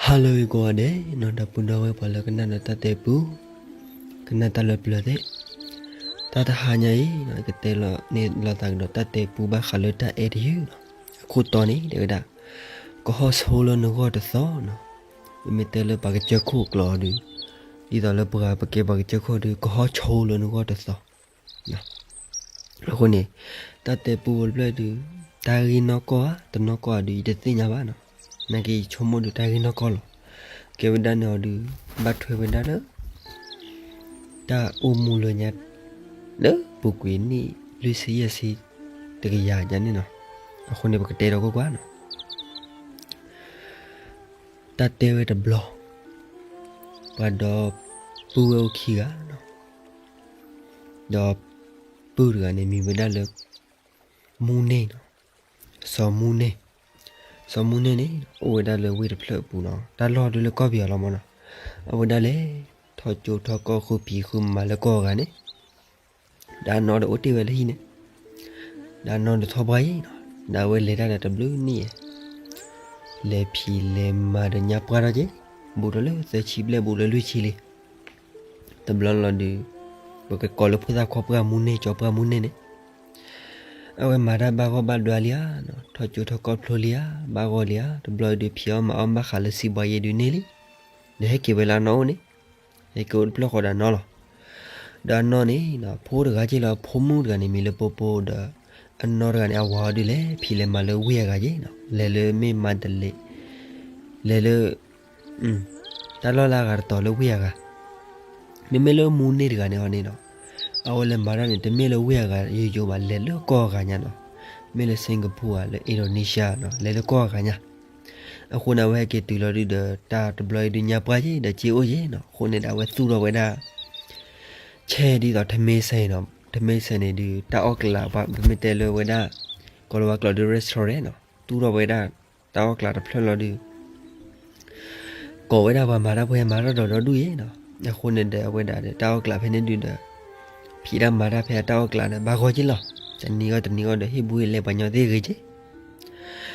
ဟါလၢအဂ့ၤကိးဂၤဒဲးနီၤ, ဒီပုၢ်ဒီဝဲၢ်ပှၤလၢကနၣ်ဒီးတၢ်တဲပူ, ကနၣ်တၢ်လၢပျၢၤသ့ၣ်, တၢ်တဟါညါအံၤနီၤ ကတဲလီၤန့ၢ်လိာ်သးကဒီးတၢ်တဲပူဘၣ်ဃးလၢတၢ်အဲၣ်တယုၢ်နီၤ, အခိၣ်တီန့ၣ် တဲဝဲဒၣ်, ကဟီၣ်ဆိလၢနဂီၢ်တသီနီၤ, ပမ့ၢ်တဲလၢပှၤကစၢၢ်ခိၣ်ကျိာ်အီၤဒီး, ဒ်သိးလၢပှၤပကဲပှၤကစၢၢ်ခိၣ်ဒီး ကဟီၣ်ဆိလၢနဂီၢ်တသီ အဃိန့ၣ်, တၢ်တဲပူဝဲတဖျၢၣ်ဒုး, တၢ်ဂ့ၢ်နီၢ်ကီၢ်ဧါ တနီၢ်ကီၢ်ဧါဒုး ယတသ့ၣ်ညါဘၣ်နီၤ, နာ်က့ယဆိကမိၣ်ဒုးတၢ်ဂ့ၢ်နီၢ်ကီၢ်လီၤ, ကဲဝဲဒၣ်န့ၣ်အီၤဒုး, ဘၣ်ထွဲဝဲဒၣ်လၢ တၢ်အိၣ်မူလၢညါ, လၢပူၤကွံာ်နံၣ်လွံၢ်ဆံယဲၢ်ဆံ တကယၤညါန့ၣ်နီၤ, အဃိန့ၣ်ပကတဲဒီးကွၢ်ကွၢ်နီၤ တၢ်တဲဝဲတဘျီ, ပှၤဒီပုၢ်ဝဲၢ်အိၣ်ခံဂၤနီၤ, ဒီးပုၢ်တဂၤန့ၣ်မံၤဝဲဒၣ်လၢ မူန့ၢ်နီၤ, စီၤမူန့ၢ်, စီၤမူန့ၢ်န့ၣ် အိၣ်ဝဲဒၣ်လၢဝ့ၢ်တဖျၢၣ်အပူၤနီၤ, တၢ်လီၢ်ဒုးလၢကီၢ်ပယီၤလီၤမးနီၤ, အဝဲဒၣ်လဲၤ ထီၣ်ကၠိထီၣ်ကီၢ်ဃုဖံးဃုမၤလၢကီၢ်အဂၤန့ၣ် ဒီးအနီၢ်ဒီးအိၣ်တ့ၢ်ဝဲလၢဟံၣ်န့ၣ်, ဒီးအနီၢ်ဒီးထီၣ်ပှၢ်အံၤနီၤ, ဒီးအဝဲလဲၤတၢ်ဒီးတဘျုးနံၣ်, လဲၤဖံးလဲၤမၤဒီးညါပှၢ်ထီၣ်က့ၤ, ဘူးဒီးလၢသၢဆံဘျဲၣ်ဘူးလၢလွံၢ်ဆံလံ, တဘျီလီၤဒုး, ပကကိးလၢဖိသၣ်ခွါပှၢ်မူန့ၢ် ကၠီပှၢ်မူန့ၢ်န့ၣ် အဝဲမၤတၢ်ဘၣ်ဂီၢ်ဘၣ်ဒွါလံဧါ, ထီၣ်ကၠိထီၣ်ကီၢ်ဖျိလံဧါ, ဘၣ်ဂီၢ်လံဧါ, တဘျီဒုးဖံးအီၣ်မၤအီၣ်ဘၣ်ဃးလၢစံးဘှါယဲဒုးန့ၢ်လံ, ဒီးဟဲက့ၤဝဲလၢအနီၢ်အိၣ်န့ၣ်, ဟဲက့ၤအိၣ်တဖျၢၣ်ဃီဒီးအနီၢ်လီၤ, ဒီးအနီၢ်န့ၣ် ဖိတဂၤက့ၢ်လီၤ, ဖိမုၣ်တဂၤန့ၣ်မံၤလၢပိပိဒီး, အနီၢ်တဂၤန့ၣ် အဝၤအီၤဒုးလဲၤဖံးလဲၤမၤလၢဝ့ၢ်အဂၤက့ၤနီၤ, လဲၤလၢမ့ၢ်မၤတလ့း, လဲၤလၢ တၢ်လီၢ်လၢအဂၤတတီၤလၢဝ့ၢ်အဂၤ, မ့မ့ၢ်လၢမူန့ၢ်တဂၤန့ၣ်အီၤန့ၣ်နီၤ, အဝဲလဲၤမၤတၢ်န့ၣ် တမ့ၢ်လၢဝ့ၢ်အဂၤယိယိဘၣ်, လဲၤလၢကီၢ်အဂၤညါနီၤ, မ့ၢ်လၢ Singapore ဧါ လၢ Indonesia နီၤ, လဲၤလၢကီၢ်အဂၤညါ, အဃိန့ၣ်အဝဲဟဲက့ၤတုၤလီၤဒုးဒီး တၢ်တဘျီအံၤဒုးညါပှၢ်က့ၤဒီးက့ၤအိၣ်က့ၤနီၤ, အဃိန့ၣ်ဒီးအဝဲသူၣ်ထီၣ်ဝဲဒၣ် ဆဲဒ်သိးထမ့စဲနီၤ, ထမ့စဲန့ၣ်ဒုး တၢ်အီၣ်ကျးပှၤ ပမ့ၢ်တဲလၢဝဲဒၣ် ကီၤလၤဝါကျိာ်ဒုး restaurant နီၤ, သူၣ်ထီၣ်ဝဲဒၣ် တၢ်အီၣ်ကျးတဖျၢၣ်လီၤဒုး ကိးဝဲဒၣ်ပှၤမၤတၢ်ဖိဟဲမၤတၢ်ဒီးဒီဒူၣ်အံၤနီၤ, အဃိန့ၣ်ဒီးအဝဲဒၣ်ဒီး တၢ်အီၣ်ကျးဖဲန့ၣ်ဒုးဒီး ဖံးတၢ်မၤတၢ်ဖဲအတၢ်အီၣ်ကျးဒီး ဘၣ်ဂီၢ်က့ၤလီၤ, တနံၤဂီၢ်တနံၤဂီၢ်ဒီး ဟ့ၣ်ဘူၣ်ဟ့ၣ်လဲပှၤညီသ့ၣ်ဂ့ၤက့ၤ,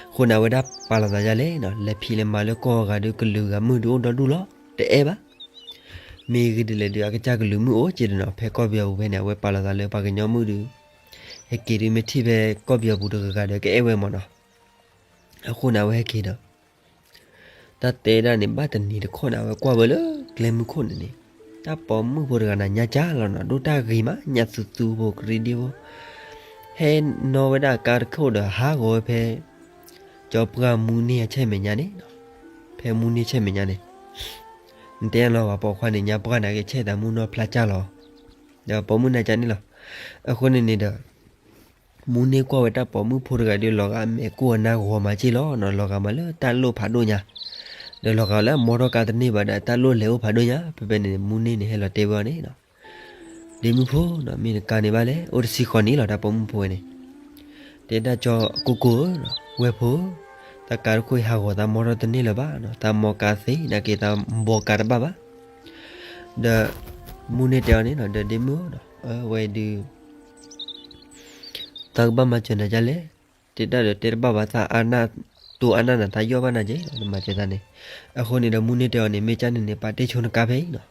အဃိန့ၣ် အဝဲဒၣ်ပာ်လီၤသးဒ်လဲၣ်နီၤ, လဲၤဖံးလဲၤမၤလၢကီၢ်အဂၤဒီး ကလုာ်ဂၤမုၣ်ဒုးအိၣ်ဒီဒူၣ်လီၤ, တအဲၣ်ဘၣ် မ့ၢ်ဂ့ၤဒ်လဲၣ်ဒုး အကစၢ်ကလုာ်မုၣ်အိၣ်က့ၤဒီးနီၤ, ဖဲကီၢ်ပယီၤပူၤဖဲန့ၣ် အဝဲပာ်လီၤသးလၢပှၤကညီမုၣ်ဒုး ဟဲက့ၤဒုးမ့ၢ်ထံၣ်ဖဲကီၢ်ပယီၤပူၤတဂၤဂၤဒီး ကအဲၣ်ဝဲမးနီၤ, အဃိန့ၣ် အဝဲဟဲက့ၤဒီး တၢ်တဲဒၣ်န့ၣ် ဘၣ်တနံၤတခီန့ၣ် အဝဲကွၢ်ဝဲလၢကျဲမုၢ်ခိၣ်န့ၣ်န့ၣ်, တၢ်ပိာ်မုၣ်ဖိတဂၤန့ၣ် ညါကၢ်လီၤနီၤ, ဒိၣ်တၢ်ဂ့ၤမး ညၣ်သူသူဖိ ကရံဒ့ဖိ, ဟဲနီၣ်ဝဲဒၣ်ကါတခိၣ်ဒီးဟးဂီၤဝဲဖဲ ကၠီပှၢ်မူန့ၢ်အဆဲၣ်မဲာ်ညါန့ၣ်, ဖဲမူန့ၢ်ဆဲၣ်မဲာ်ညါန့ၣ်, နတဲလီၤ ပှၤပိာ်ခွါန့ၣ် ညါပှၢ်န့ၣ် ကဆဲၣ်သးမူနီၢ်ဖျါကၢ်လီၤ, ဒီးပိာ်မုၣ်နာ်ကၢ်န့ၣ်လီၤ, အဃိန့ၣ်န့ၣ်ဒီး မူန့ၢ်ကွၢ်ဝဲတၢ်ပိာ်မုၣ်ဖိတဂၤဒီး လီၤဂာ်အမဲာ်ကိၢ်အနါဂီၤမးက့ၤလီၤနီၤ, လီၤဂာ်မးလၢတၢ်လိၣ်ဖးဒိၣ်ညါ, ဒီးလီၤဂာ်လၢအမီထီၣ်ကါတန့ၢ်ဘၣ်ဒီး တၢ်လိၣ်လဲၤအိၣ်ဖးဒိၣ်ညါ, ဖဲဖဲန့ၣ် မူန့ၢ်န့ၣ် ဟဲလီၤတဲဝဲအီၤန့ၣ်နီၤ, ဒ့မုၣ်ဖိနီၤ, မ့ၢ်နကါန့ၣ်ဘၣ်လဲၣ်, အိၣ်တဆံဃီနံၣ်လီၤ တၢ်ပိာ်မုၣ်ဖိဝဲန့ၣ်, တဲဒၣ်ကၠီကိၢ်ကိၢ်ဧၢနီၤ, ဝဲၢ်ဖိဧၢ, တၢ်ကါတခိၣ်အံၤဟးဂီၤသးမီထီၣ်တန့ၢ်လၢၤဘၣ်နီၤ, သးမီကါသ့ နာ်က့ၤသးဘီကါတဘၣ်ဘၣ်, ဒီး မူန့ၢ်တဲအီၤန့ၣ်နီၤ, ဒီးဒ့မုၣ်ဧၢနီၤ, အဝဲဒုး သးကဘၣ်မၤစၢၤနၤဒ်လဲၣ်, တဲဒၣ်ဒီးတဲတဘၣ်ဘၣ်, သးအါနၢ် တိၢ်အါနၢ်နၤ သးယီၣ်ဘၣ်နၤက့ၤ နမၤစၢၤသးန့ၣ်, အဃိန့ၣ်ဒီးမူန့ၢ်တဲအီၤန့ၣ် မ့ၢ်ကၢ်န့ၣ်န့ၣ် ပာ်တ့ၢ်ဆိနကါဖဲအံၤနီၤ,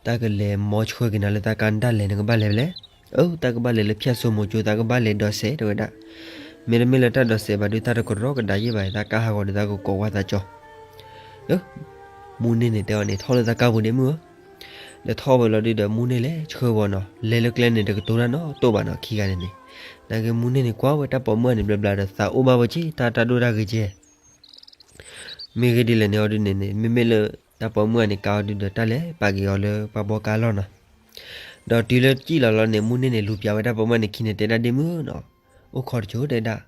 တၢ်ကလဲၤမီဆှၢက့ၤနၤလၢသးကါ နတၢ်လဲၤနကဘၣ်လဲၤဖဲလဲၣ်, အၢ တၢ်ကဘၣ်လဲၤလၢဖၠၣ်စိမိၤကၠိ သးကဘၣ်လဲၤဒိးစဲး တဲဝဲဒၣ်, မ့တမ့ၢ်လၢတၢ်ဒိးစဲးဘၣ်ဒီး တၢ်တကရီကဒါယဲၢ်ဘၣ် သးကါဟးဂီၤဒီးသးကကိးဝဲသးကၠီ မူန့ၢ်န့ၣ်တဲအီၤန့ၣ် ထီၣ်လၢသးကါပူၤဒ့မုၣ်ဧၢ, ဒီးထီၣ်ဝဲလီၤဒုးဒီး မူန့ၢ်လဲၤဆှၢဝဲနီၤ, လဲၤလၢကျဲန့ၣ် တကတိၤတၢ်နီတဘျီဘၣ်နီၤ, ခံဂၤန့ၣ်န့ၣ်, နာ်က့မူန့ၢ်န့ၣ်ကွၢ်ဝဲတၢ်ပိာ်မုၣ်န့ၣ် ဘျီဘျီဒီးသးအိၣ်ဘၣ်ဝဲက့ၤ တၢ်တၢ်ဒိၣ်တၢ်ဂ့ၤကဲ မ့ၢ်ဂ့ၤဒ်လဲၣ်န့ၣ်အီၤဒုးန့ၣ်န့ၣ် မ့မ့ၢ်လၢတၢ်ပိာ်မုၣ်အန့ၣ်ကါအီၤဒုးဒီး တၢ်လဲၤပာ်က့ၤအီၤလၢပှၤဘီကါလီၢ်နီၤ, ဒီးတုၤလၢကံၣ်လီၤလီၤန့ၣ် မူန့ၢ်န့ၣ် လူၤပၠးဝဲတၢ်ပိာ်မုၣ်န့ၣ်ခံန့ၣ် တဲဒၣ်ဒ့မုၣ်နီၤ, အိၣ်ခိးတစိၤတဲဒၣ်,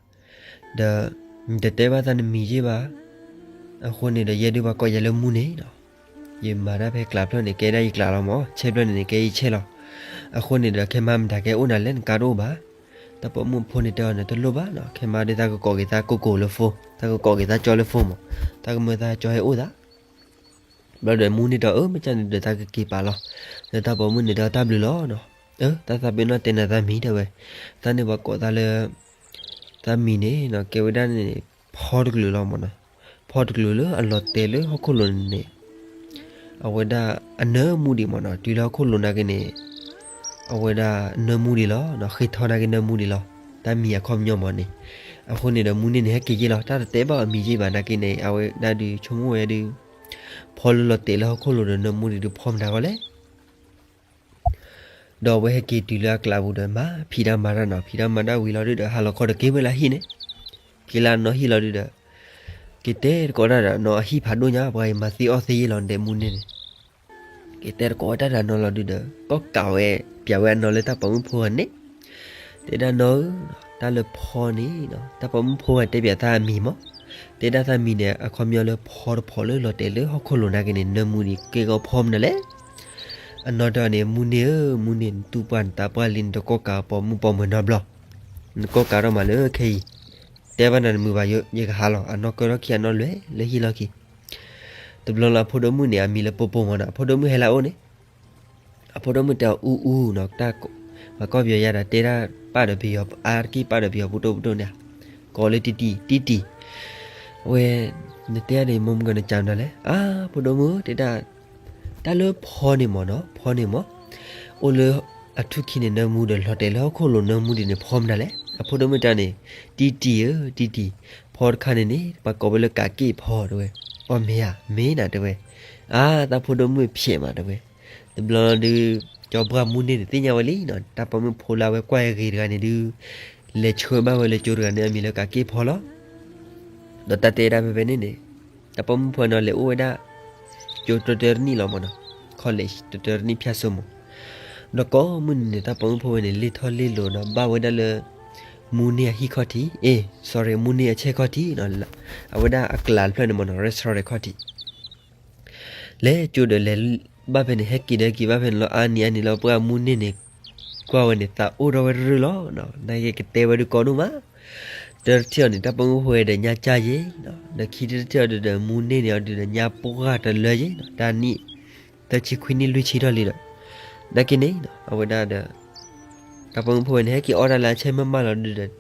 ဒီး နတတဲဘၣ်သးနမံၤက့ၤဘၣ်, အဃိန့ၣ်ဒီးယဲဒုးပှၤကိးယၤလၢမူန့ၢ်နီၤ, ယမၤတၢ်ဖဲကျးဖျၢၣ်န့ၣ် ကဲဒၣ်ယကျးလီၤမး, ဆဲဖျၢၣ်န့ၣ်န့ၣ် ကဲယဆဲလီၤ, အဃိန့ၣ်ဒီးခဲမၤမတၤကဲအိၣ်နၤလဲၣ် နကါတအိၣ်ဘၣ်, တၢ်ပိာ်မုၣ်ဖိန့ၣ်တဲအီၤန့ၣ် တလိၣ်ဘၣ်နီၤ, ခဲမၤဒုးသးကကိးက့ၤသးကိၢ်ကိၢ်လၢ phone, သးကကိးက့ၤသးကၠီလၢ phone မး, သးကမၢသးကၠီဟဲအိၣ်သး ဘျီဒီးမူန့ၢ်တဲအီၤ အၢ မ့ၢ်ကၢ်န့ၣ်ဒီးသးကက့ၤပာ်လီၤ, ဒီးတၢ်ပိာ်မုၣ်န့ၣ်တဲအီၤတၢ်ဘျုးလီၤနီၤ, အၢ တၢ်သးပ့ၤနီၣ်တဲနၤသးမံၤတဲဝဲ, သးန့ၣ်ပှၤကိးသးလၢ သးမံၤန့ၣ်နီၤ ကဲဝဲဒၣ်န့ၣ် ဖီတကလုာ်လီၤမးနီၤ, ဖ ဖီတကျိၤလၢအလီၤတဲာ်လၢဟီၣ်ခိၣ်လိၤန့ၣ်န့ၣ် အဝဲဒၣ်အနၢမူဒံးမ့ၢ်နီၤ, တုၤလၢဟီၣ်ခိၣ်လိၤနာ်က့န့ၣ် အဝဲဒၣ်နၢမူဒံးလီၤ, ဃ့ထီနာ်က့နၢမူဒံးလီၤ, တၢ်မံၤအခီပညီမ့ၢ်န့ၣ်. အဃိန့ၣ်ဒီးမူန့ၢ်န့ၣ် ဟဲက့ၤယ့ၢ်လီၤ, တၢ်တတဲဘၣ်အမံၤယ့ၢ်ဘၣ်နာ်က့န့ၣ် အဝဲဒၣ်ဒုးဆိကမိၣ်ဝဲဒုး ဖီလၢလီၤတဲာ်လၢဟီၣ်ခိၣ်လိၤဒီးနၢမူဒံးဒုး ဖီမတၤဂီၢ်လဲၣ်. ဒီးအဝဲဟဲက့ၤတုၤလၢအကျးပူၤဒီး မၤဖံးတၢ်မၤတၢ်နီၤ, ဖံးတၢ်မၤတၢ်ဝံၤလီၤဒုးဒီး ဟးလီၤခီဒီးက့ၤဝဲလၢဟံၣ်န့ၣ်, က့ၤလၢအနီၢ်ဟံၣ်လီၤဒုးဒီး က့ၤတဲတကိးတၢ်ဒီးနီၤ, အဟံၣ်ဖးဒိၣ်ညါ ပှၤအံၤမၤသ့အီၣ်သ့ယ့ၢ်လီၤဒဲးမူန့ၢ်န့ၣ်, က့ၤတဲတကိးဝဲတၢ်ဒီးနီၤလီၤဒုးဒီး ကီၢ်ကးဝဲ ပျးဝဲအနီၢ်လၢတၢ်ပိာ်မုၣ်ဖိဂၤန့ၣ်, တဲဒၣ်နီၤဧၢ, တၢ်လၢဖီန့ၣ် တၢ်ပိာ်မုၣ်ဖိဂၤတဲပျးသးအမံၤမး, တဲဒၣ်သးမံၤန့ၣ် အခီပညီလၢဖီတဖီလၢလီၤတဲာ်လၢဟီၣ်ခိၣ်လိၤနာ်က့န့ၣ် နၢမူဒံးကဲကီဖီမနုၤလဲၣ်. အနီၢ်တအီၤန့ၣ် မူန့ၢ်ဧၢ, မူန့ၢ် နတူၢ်ပှၢ်နသးပှၢ်လံ နတကီၢ်ကးပိာ်မုၣ်ပိာ်မၢၤနီတဘျီ, နကီၢ်ကးထီၣ်မးလၢခဲအံၤ, တဲဘၣ်နၤတမုာ်ဘၣ်ယိ ယကဟးလီၤ, အနီၢ်ကၢထီၣ်ခံအနီၢ်လွဲၢ်လၢဟံၣ်လီၢ်ခံ. တဘျီလၢအဖိဒိၣ်မုၣ်န့ၣ် အမံၤလၢပိပိမ့ၢ်နီၤ, အဖိဒိၣ်မုၣ်ဟဲလၢအအိၣ်န့ၣ် အဖိဒိၣ်မုၣ်တဲအီၤအူအူနီၤ, တၢ် ပှၤကီၢ်ပယီၤယါဒီး တဲဒၣ်ပၣ်ဒီးပယီၤအါတက့ၢ်, ပၣ်ဒီးပယီၤဖိဒိၣ်ဖိဒိၣ်န့ၣ်, ကိးလၢတံၢ်တံၢ်, တံၢ်တံၢ်, အဝဲ နတဲဒၣ်န့ၣ် မိၢ်မုၢ်ကီၤ နကးမနုၤလဲၣ်. အါ ဖိဒိၣ်မုၣ်ဧၢ တဲဒၣ်, တၢ်လၢဖီန့ၣ်မ့ၢ်နီၤ, ဖီန့ၣ်မ့ၢ် အိၣ်လၢအထူၣ်ခံန့ၣ်နၢမူဒီး လီၤတဲာ်လၢဟီၣ်ခိၣ်လိၤနၢမူဒံးန့ၣ် ဖီမနုၤလဲၣ်. အဖိဒိၣ်မုၣ်တဲန့ၣ် တံၢ်တံၢ်ဧၢ တံၢ်တံၢ်, ဖီတခါန့ၣ်န့ၣ် ပှၤကိးဝဲလၢကးက့ၢ်ဖီတဲဝဲ. အီၣ်မ့ၢ်ဧါ, မ့ၢ်နၤတဲဝဲ. အါ တၢ်ဖိဒိၣ်မုၣ်ဖျဲးမးတဲဝဲ. တဘျီဒုး ကၠီပှၢ်မူန့ၢ်န့ၣ်သ့ၣ်ညါဝဲလံနီၤ, တၢ်ပိာ်မုၣ်ဖိလၢအဝဲကွၢ်ဂ့ၤတဂၤန့ၣ်ဒုး လဲၤဆှၢဘၣ်ဝဲလၢကၠိတဂၤန့ၣ် အမံၤလၢကးက့ၢ်ဖီလီၤ. ဒီးတၢ်တဲဒၣ်ဖဲဖဲန့ၣ်န့ၣ် တၢ်ပိာ်မုၣ်ဖိန့ၣ်လဲၤအိၣ်ဝဲဒၣ် ကၠိတတၢတနံၣ်လီၤမ့ၢ်နီၤ, college တတၢတနံၣ်ဖၠၣ်စိမိၤ, ဒီးကိးမုၢ်နံၤန့ၣ် တၢ်ပိာ်မုၣ်ဖိဝဲန့ၣ် လ့ၢ်ထီၣ်လ့ၢ်လီၤဒီး ဘၣ်ဝဲဒၣ်လၢ မူန့ၢ်အဟံၣ်ခီၣ်ထံး, အ့ sorry မူန့ၢ်အဆဲးခီၣ်ထံးနီၤ, အဝဲဒၣ်အကျးတဖျၢၣ်န့ၣ်မ့ၢ်နီၤ restaurant ခီၣ်ထံး လဲၤကၠိဒီးလဲၤဘၣ်ဖဲန့ၣ် ဟဲက့ၤဒီးက့ၤဘၣ်ဖဲန့ၣ်လီၤ. အါနံၤအါနံၤလီၤ ပှၢ်မူန့ၢ်န့ၣ် ကွၢ်ဝဲန့ၣ် သးအိၣ်ထီၣ်ဝဲတရၢၢ်လီၤ. နာ်က့ကတဲဝဲဒုးကီဒိၣ်မး, တၢတထံၣ်အီၤန့ၣ် တၢ်ပိာ်မုၣ်ဖိဝဲဒီးညါကၢ်ယ့ၤ, ဒီးခံတထံၣ်အီၤဒုးဒီး မူန့ၢ်န့ၣ်အီၤဒုးဒီး ညါပှၢ်တလၢယ့ၤ, တၢ်နံၣ် သၢဆံခွံနံၣ်လွံၢ်ဆံထီၣ်လံဒီး နာ်က့န့ၣ် အဝဲဒၣ်ဒီး တၢ်ပိာ်မုၣ်ဖိဝဲန့ၣ် ဟဲက့ၤအီၣ်တၢ်လၢအဆဲးမးမးလီၤဒုးဒီး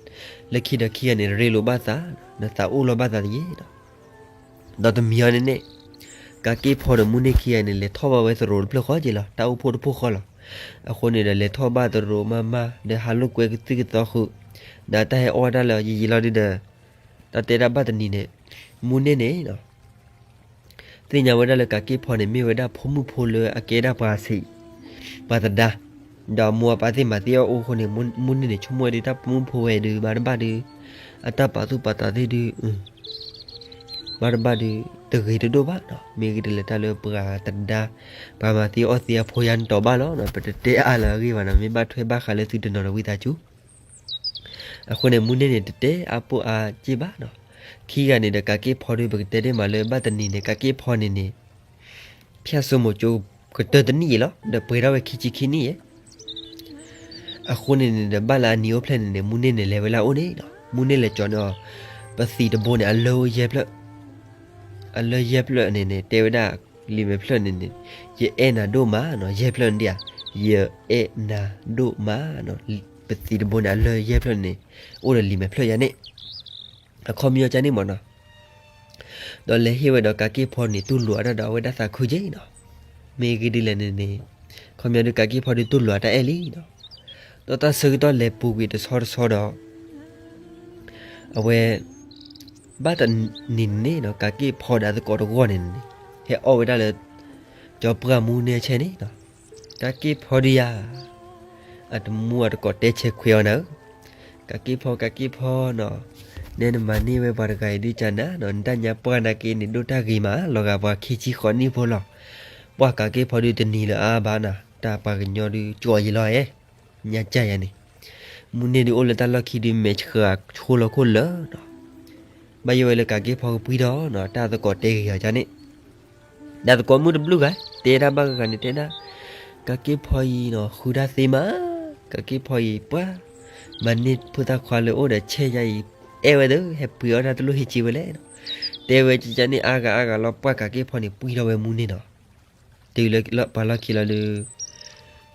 လၢခံဒီးခံဂၤန့ၣ် ရ့လိာ်ဘၣ်သး, ဒီးသးအိၣ်လီၤဘၣ်သးတယ့ၤဒီး ဒီးတမံၤအီၤန့ၣ်န့ၣ် ကးက့ၢ်ဖီဒီးမူန့ၢ်ခံဂၤန့ၣ် လဲၤထီၣ်ဘၣ်ဝဲသရိာ်တဖျၢၣ်ဃီက့ၤလီၤ, တၢ်အိၣ်ဖှိၣ်တဖှိၣ်ဃီလီၤ. အဃိန့ၣ်ဒီး လဲၤထီၣ်ဘၣ်သရိာ်မးမး ဒီးဟးလိာ်ကွဲကသုၣ်ကသီဃုာ်, ဒီးတၢ်ဟဲအီၣ်ဝဲဒၣ်လၢယံာ်ယံာ်လီၤဒုးဒီး တၢ်တဲဒၣ်ဘၣ်တနံၤန့ၣ် မူန့ၢ်န့ၣ် သ့ၣ်ညါဝဲဒၣ်လၢကးက့ၢ်ဖီန့ၣ် မ့ၢ်ဝဲဒၣ်ဖိမုၣ်ဖိလၢအကဲဒၣ်ပှၤဆံး ပှၤသဒါ, ဒီးအမိၢ်အပၢ်သ့ၣ်မၤသ့အီၣ်အိၣ်အဃိန့ၣ် မူန့ၢ်န့ၣ် ဆိကမိၣ်ဝဲဒုး တၢ်ပိာ်မုၣ်ဖိဝဲဒုး ဘၣ်တဘၣ်ဒုး အတၢ်ပာ်သူၣ်ပာ်သးသ့ၣ်ဒုး ဘၣ်တဘၣ်ဒုး တဂ့ၤတဒိၣ်ဘၣ်နီၤ, မ့ၢ်ဂ့ၤဒ်လဲၣ်တၢ်လၢပှၤသဒါ ပှၤမၤသ့အီၣ်သ့အဖိယါနတီၤဘၣ်လီၤ, ပတတဲအါလၢအဂ့ၢ်ဘၣ်နီၤ, မ့ၢ်ဘၣ်ထွဲဘၣ်ဃးလၢသုတနီၤဒီးဝံသးစူၤ အဃိန့ၣ် မူန့ၢ်န့ၣ် တတဲအါပိၢ်အါစ့ၢ်ဘၣ်နီၤ, ခံဂၤန့ၣ်ဒီးကးက့ၢ်ဖီဒုး ပကတဲဒ်မးလၢဘၣ်တနံၤန့ၣ် ကးက့ၢ်ဖီန့ၣ်န့ၣ် ဖၠၣ်စိမိၤကၠိကတၢတနံၣ်ယ့ၤလီၤ, ဒီးပှဲၤထီၣ်ဝဲခံဆံခံနံၣ်ယ့ၤ အဃိန့ၣ်န့ၣ်ဒီး ဘၣ်လၢအနံၤအိၣ်ဖျဲၣ်န့ၣ်န့ၣ် မူန့ၢ်န့ၣ် လဲၤဝဲလၢအအိၣ်န့ၣ်နီၤ, မူန့ၢ်လဲၤကၠီန့ၢ်အီၤ ပသံးတဘိန့ၣ် အလၢယဲၢ်ဖျၢၣ်, အလၢယဲၢ်ဖျၢၣ်န့ၣ်န့ၣ် တဲဝဲဒၣ် လံာ်မဲာ်ဖျၢၣ်န့ၣ်န့ၣ် ယအဲၣ်နၤဒိၣ်မးနီၤ, ယဲၢ်ဖျၢၣ်န့ၣ်ဒ်ဧါ, ယအဲၣ်နၤဒိၣ်မးနီၤ, ပသံးတဘိန့ၣ် အလၢယဲၢ်ဖျၢၣ်န့ၣ် အိၣ်ဒီးလံာ်မဲာ်ဖျၢၣ်ယါန့ၣ် အခီပညီကန့ၣ်မ့ၢ်နီၤ ဒီးလဲၤဟ့ၣ်ဝဲဒီးကးက့ၢ်ဖီန့ၣ် တူၢ်လိာ်အတၢ်ဒီးအဝဲဒၣ်သးခုက့ၤနီၤ, မ့ၢ်ဂ့ၤဒ်လဲၣ်န့ၣ်န့ၣ် အခီပညီဒုးကးက့ၢ်ဖီဒုးတူၢ်လိာ်အတၢ်အဲၣ်လံနီၤ, ဒီးတၢ်ဆၢကတီၢ်လဲၤပူၤကွံာ်တဆီတဆီဒီး အဝဲ ဘၣ်တနံၤန့ၣ်နီၤ ကးက့ၢ်ဖီဒီးအသကိးတဂီၢ်န့ၣ်န့ၣ် ဟဲအီၣ်ဝဲဒၣ်လၢ ကၠီပှၢ်မူန့ၢ်အဆဲးန့ၣ်နီၤ, ကးက့ၢ်ဖီဒုးယၤ အတမူအတကိးတဲဆဲးခွဲးအီၤနၤဧၢ, ကးက့ၢ်ဖီ ကးက့ၢ်ဖီနီၤ, နဲနမၤန့ၢ်ဝဲပှၤတဂၤအံၤဒုးကနၤနီၤ, နတၢ်ညါပှၢ်နာ်က့န့ၣ် ဒိၣ်တၢ်ဂ့ၤမး လီၤဂာ်ပှၤခံဆံဃိးနံၣ်ဖိလီၤ, ပှၢ်ကးက့ၢ်ဖီဒုးတနံၤလၢအါဘၣ်နီၤ, တၢ်ပှၤကညီဒုးကၠီယံာ်လီၤဧဲ, ညါကၢ်ယၤန့ၣ်, မူန့ၢ်ဒုးအိၣ်လၢတၢ်လီၢ်ခံဒုးမဲာ်ဆှးဆိလီၤခိၣ်လၢာ်နီၤ ဘၣ်ယိၣ်ဝဲလၢကးက့ၢ်ဖီကပှံၢ်ထီၣ်နီၤ, တၢ်သကိးတဲဂ့ၤအီၤကန့ၣ်, တၢ်သကိးမုၣ်တဘျုးဂၤ တဲဒၣ်ဘၣ်ဂၤဂၤန့ၣ် တဲဒၣ် ကးက့ၢ်ဖီအံၤနီၤ ဃုတၢ်သ့မး, ကးက့ၢ်ဖီအံၤပှၢ် မၤန့ၢ်ဖိသၣ်ခွါလၢအိၣ်ဒီးဆဲးယါအံၤ အဲၣ်ဝဲသၢ ဟဲပှ့ၤအီၣ်တၢ်တလိၣ်ဟ့ၣ်က့ၤဝဲလဲၣ်နီၤ, တဲဝဲကန့ၣ်အါဂၤအါဂၤလီၤ ပှၢ်ကးက့ၢ်ဖီန့ၣ် ပှံၢ်ထီၣ်ဝဲမူန့ၢ်နီၤ, တုၤလၢပှၤလီၢ်ခံလီၤဒုး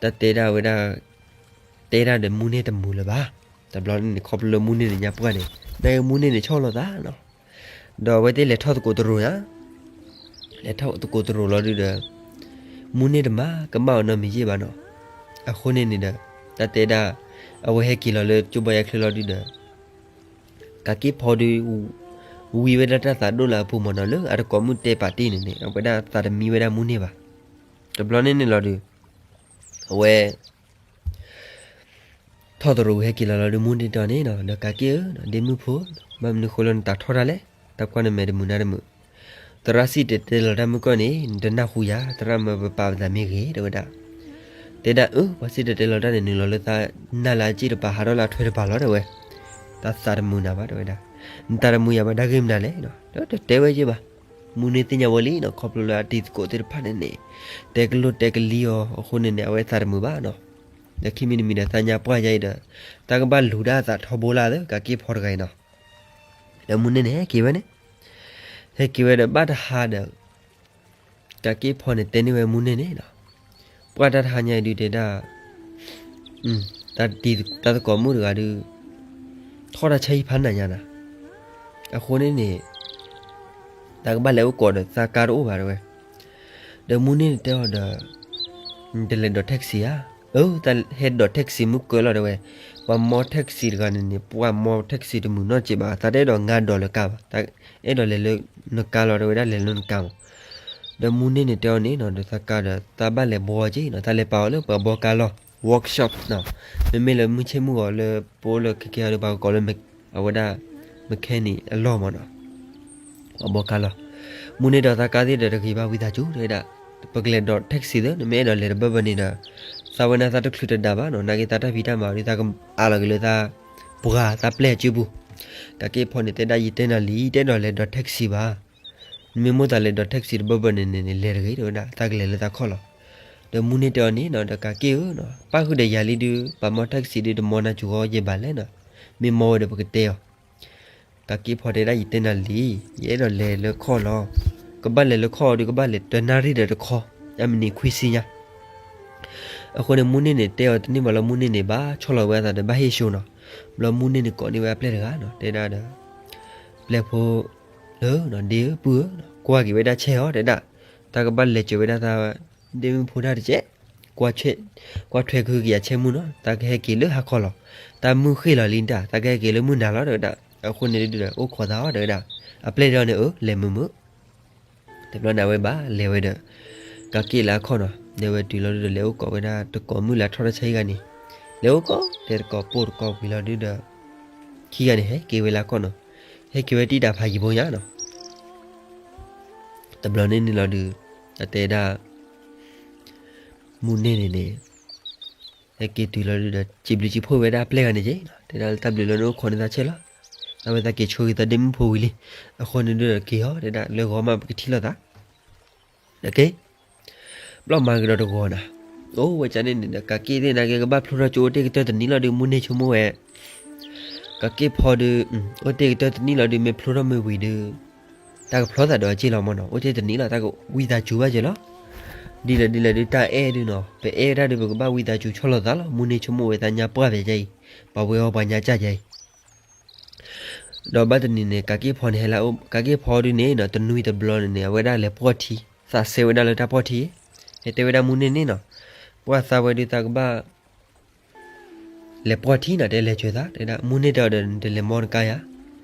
တၢ်တဲဒၣ်ဝဲဒၣ် တဲဒၣ်ဒီးမူန့ၢ်တမုာ်လၢၤဘၣ်, တဘျီန့ၣ် ခီဖျိလၢမူန့ၢ်န့ၣ်ညါပှၢ်န့ၣ် နာ်က့မူန့ၢ်န့ၣ်ဆီၣ်လီၤသးနီၤ, ဒီးအဝဲသ့ၣ်လဲၤထီၣ်သကိးတရိၤညါ, လဲၤထီၣ်သကိးတရိၤလီၤဒုဒီး မူန့ၢ်တမၤကမၣ်အီၤနီတမံၤယဲၢ်ဘၣ်နီၤ. အဃိန့ၣ်န့ၣ်ဒီး တၢ်တဲဒၣ် အဝဲဟဲက့ၤလီၤလၢကၠိဘီယါချၢလီၤဒုဒီး ကးက့ၢ်ဖီဒု ဝံဝဲဒၣ်တၢ်သးဒိၣ်လၢအပူၤမၢ်နီၤ, လၢအတကိးမုၣ်တဲပာ်တ့ၢ်န့ၣ်န့ၣ် အဝဲဒၣ်သးတမံဝဲဒၣ်မူန့ၢ်ဘၣ်. တဘျီန့ၣ်န့ၣ်လီၤဒု အဝဲ ထီၣ်သရိာ်ဝံၤဟဲက့ၤလီၤလီၤဒု မူန့ၢ်တဲအီၤန့ၣ်နီၤ, ဒီးကးက့ၢ်ဧၢ, ဒ့မုၣ်ဖိ, ဘၣ်မနုၤဃိလၢနတးထီၣ်တၢ်လဲၣ်, တၢ်ကွၢ်နမဲာ်တမုာ်နါတမုာ်, သရၣ်စံၣ်တဲၤတဲလီၤတၢ်မုၢ်ကီၢ်န့ၣ် နတနၢ်ဟူယၤ, သရၣ်မၢပပာ်ပသးမ့ၢ်ဂ့ၤ တဲဝဲဒၣ်. တဲဒၣ်အၢ ပှၤစံၣ်တဲၤတဲလီၤတၢ်န့ၣ် နုာ်လီၤလၢသးနၢ်လၢအစ့ၣ်တပၤ ဟးထီၣ်လၢအထွဲတပၤလီၤ တဲဝဲ. တၢ်သးတမုာ်နၤဘၣ် တဲဝဲဒၣ်. နတၢ်တမုာ်ယၤဘၣ် တၢ်ဂ့ၢ်မနုၤလဲၣ်, တတဲဝဲယဲၢ်ဘၣ်. မူန့ၢ်သ့ၣ်ညါဝဲလံနီၤ, ခီဖျိလၢအတံၤသကိးသ့ၣ်တဖၣ်န့ၣ်န့ၣ် တဲကလိၣ်တဲကလံအီၤအဃိန့ၣ်န့ၣ် အဝဲသးတမုာ်ဘၣ်နီၤ. ဒီးခံမံၤတမံၤဒီး သးညါပှၢ်ယါအံၤဒီး တၢ်ကဘၣ်လူၤဒၣ်အသးထီဘိလၢသၢ ကးက့ၢ်ဖီတဂၤအံၤနီၤ. ဒီးမူန့ၢ်န့ၣ်ဟဲက့ၤဝဲန့ၣ်, ဟဲက့ၤဝဲဒီးဘၣ်တဟါဒီး ကးက့ၢ်ဖီန့ၣ်တဲန့ၢ်ဝဲမူန့ၢ်န့ၣ်နီၤ, ပှၢ်တၢ်တဟါညါအံၤဒုတဲဒၣ် တၢ်သကိးမုၣ်တဂၤဒု ထီၣ်တၢ်ဆါဟံၣ်ဖးနးညါနၤ, အဃိန့ၣ်န့ၣ် တၢ်ကဘၣ်လဲၤအိၣ်ကိးဒီးသးကါတအိၣ်ဘၣ် တဲဝဲ. ဒီးမူန့ၢ်န့ၣ်တဲအီၤဒီး နတလဲၤဒိး taxi ဧါ. အၢ တၢ်ဟဲဒိး taxi မုၢ်ကၢလီၤ တဲဝဲ. ပှၤမီ taxi တဂၤန့ၣ်န့ၣ် ပှၤမီ taxi တမုာ်နီတစဲးဘၣ်, သးတအဲၣ်ဒိးငါဒိးလၢကါဘၣ်, တၢ်အဲၣ်ဒိးလဲၤလၢနကါလီၤ တဲဝဲဒၣ်, လဲၤလၢနကါမး. ဒီးမူန့ၢ်န့ၣ်တဲအီၤန့ၣ်နီၤ, ဒီးသးကါဒီး သးဘၣ်လဲၤဘှီက့ၤနီၤ, သးလဲၤပာ်အီၤလၢပှၤဘှီကါလီၢ် workshop နီၤ, မ့မ့ၢ်လၢမုၢ်ဆ့ၣ်မုၢ်ဂီၤလၢပအိၣ်လၢခဲကဲအီၤဒီး ပှၤကကိးလၢ အဝဲဒၣ် mechanic အလီၢ်မးနီၤ. ပှၤဘှီကါလီၢ်. မူန့ၢ်ဒီးသးကါသ့ၣ်ဒီးတဂ့ၤဘၣ် ဝံသးစူၤ တဲဝဲဒၣ်, ပကလဲၤဒိး taxi သ့, နမ့ၢ်အဲၣ်ဒိးလဲၤတဘၢဘၢန့ၣ်ဒီး သးဝဲန့ၣ်သးတချုးတဒါဘၣ်နီၤ, နာ်က့သးတၢ်ဖံးတၢ်မၤဒီး သးကအးလီၤက့ၤလၢသး ပှၤသးပျဲၢ်အစုပူၤ. ကးက့ၢ်ဖီန့ၣ်တဲဒၣ် ယတဲနၤလံ, တအဲၣ်ဒိးလဲၤဒိး taxi ဘၣ်. နမ့ၢ်မိၣ်သးလဲၤဒိး taxi တဘၢဘၢန့ၣ်န့ၣ်န့ၣ် လဲၤတဂ့ၤ တဲဝဲဒၣ်, သးကလဲၤလၢသးခီၣ်လီၤ. ဒီးမူန့ၢ်တဲအီၤန့ၣ်နီၤ, ဒီးကးက့ၢ်ဧၢနီၤ, ပၣ်ဃုာ်ဒီးယၤလံဒုး ပှၤမီ taxi ဒုး တမီနၤစူၤဃီယဲၢ်ဘၣ်လဲၣ်နီၤ, မ့ၢ်မီဝဲဒီးပကတဲအီၤ. ကးက့ၢ်ဖီတဲဒၣ် ယတဲနၤလံ, ယအဲၣ်ဒိးလဲၤလၢခီၣ်လီၤ. ကဘၣ်လဲၤလၢခီၣ်အီၤဒုး ကဘၣ်လဲၤတနၣ်ရံၣ်ဒီးတခီ, အမံးနံးခွံဆံညါ. အဃိန့ၣ် မူန့ၢ်န့ၣ်တဲအီၤတန့ၢ်ဘၣ်လီၤ, မူန့ၢ်န့ၣ်ဘၣ်ဆီၣ်လီၤဝဲအသးဒီးဘၣ်ဟ့ၣ်ၡိနီၤ. ဘျီမူန့ၢ်န့ၣ်ကိးန့ၢ်ဝဲအပျဲၢ်တဂၤနီၤ, တဲဒၣ်ဒီး ပျဲၢ်ဖိဧၢ, ဒ့ဧၢ, ပုၢ်ဧၢ, ကွၢ်က့ၤဝဲဒၣ်ဆဲးအီၤ တဲဒၣ်, တၢ်ကဘၣ်လဲၤစၢၤဝဲဒၣ်သး ဒ့မုၣ်ဖိတၢ်တကဲး, ကွၢ်ထွဲကဟုကယာ်ဆဲးမုၢ်နီၤ, တၢ်ကဟဲက့ၤလၢဟါခီလီၤ. တၢ်မုၢ်ဃ့ၢ်လီၤလံတၢ်, တၢ်ကဟဲက့ၤလၢမုၢ်နၤလီၤ တဲဝဲဒၣ်. အဃိန့ၣ်ဒုးဒီး အိၣ်ခိးသးအီၤ တဲဝဲဒၣ်. အပျဲၢ်တဲအီၤန့ၣ် အၢ လဲၤမုာ်မုာ်. တဘျီန့ၣ်အဝဲဘၣ်လဲၤဝဲဒီး ကးက့ၢ်လၢအခီၣ်နီၤ, လဲၤဝဲတုၤလီၤဒုးဒီး လဲၤအိၣ်ကိးဝဲဒၣ်တကိးမုၣ်လၢအထီၣ်တၢ်ဆါဟံၣ်ဂၤန့ၣ်, လဲၤအိၣ်ကိး လဲၤတကိးပိၢ်တကိးဝံၤလီၤဒုးဒီး ခံဂၤန့ၣ် ဟဲက့ၤဝဲလၢအခီၣ်နီၤ, ဟဲက့ၤဝဲတံၢ်တၢ်ဖးယံၤဖိညါနီၤ. တဘျီန့ၣ်န့ၣ်လီၤဒုး အတဲဒၣ် မူန့ၢ်န့ၣ်န့ၣ် ဟဲက့ၤတုၤလီၤဒုးဒီး စံးဘျုးစံးဖှိၣ်ဝဲဒၣ်အပျဲၢ်ဂၤန့ၣ်က့ၤ, တဲဒၣ်လၢတၢ်ဘျုးလၢနအိၣ်ခိးန့ၢ်သးဆဲးလီၤ. အဝဲသးက့ၤဆိဂ့ၤသးဒ့မုၣ်ဖိဝံၤလံ, အဃိန့ၣ်ဒုးဒီးက့ၤအီၤ တဲဒၣ်လၢဂီၤမးပကထံၣ်လိာ်သး ဘျီမၤကဒီးတဂီၤနၤ, အိၣ်ဝဲကန့ၣ်န့ၣ်ဒီး ကးက့ၢ်သ့ၣ်နာ်က့ကဘၣ်ဖျိထီၣ်ကၠိအိၣ်တ့ၢ်ကတၢၢ်တနံၣ်လီၤဒုး မူန့ၢ်ဆိကမိၣ်ဝဲ, ကးက့ၢ်ဖီဒုး အိၣ်တ့ၢ်ကတၢၢ်တနံၣ်လီၤဒုး မ့ၢ်ဖျိထီၣ်မ့ၢ်ဝံၤဒုး တၢ်ကဖျီသးဒီးအစ့ၢ်လီၤမးနီၤ, အိၣ်တ့ၢ်တနံၣ်လီၤ တၢ်ကဝံသးစူၤဘၣ်က့ၤလီၤ. ဒ်လဲၣ်ဒ်လဲၣ်ဒုး တၢ်အဲၣ်ဒုးနီၤ, ပအဲၣ်ဝဲဒၣ်ဒုး ပကဘၣ်ဝံသးစူၤဆီၣ်လီၤသးလီၤ. မူန့ၢ်ဆိကမိၣ်ဝဲသးညါပှၢ်ဖဲကဲအံၤ, ပှၤဝဲအီၤပှၤညါကၢ်ကဲအံၤ ဒီးဘၣ်တနံၤန့ၣ် ကးက့ၢ်ဖီန့ၣ်ဟဲလၢ ကးက့ၢ်ဖီဒုးန့ၣ်နီၤ တနွံတဘျီန့ၣ်န့ၣ် အဝဲဒၣ်လဲၤပှီၢ်ထံ, သးစဲဝဲဒၣ်လၢတၢ်ပှီၢ်ထံ, ဟဲတဲဝဲဒၣ်မူန့ၢ်န့ၣ်နီၤ, ပှၢ်သးဝဲဒုးသးကဘၣ် လဲၤပှီၢ်ထံနီၤ, တဲလဲၤဆှၢသး, တဲဒၣ်မူန့ၢ်တဲအီၤဒီး နတလဲၤမီတကါယၤ,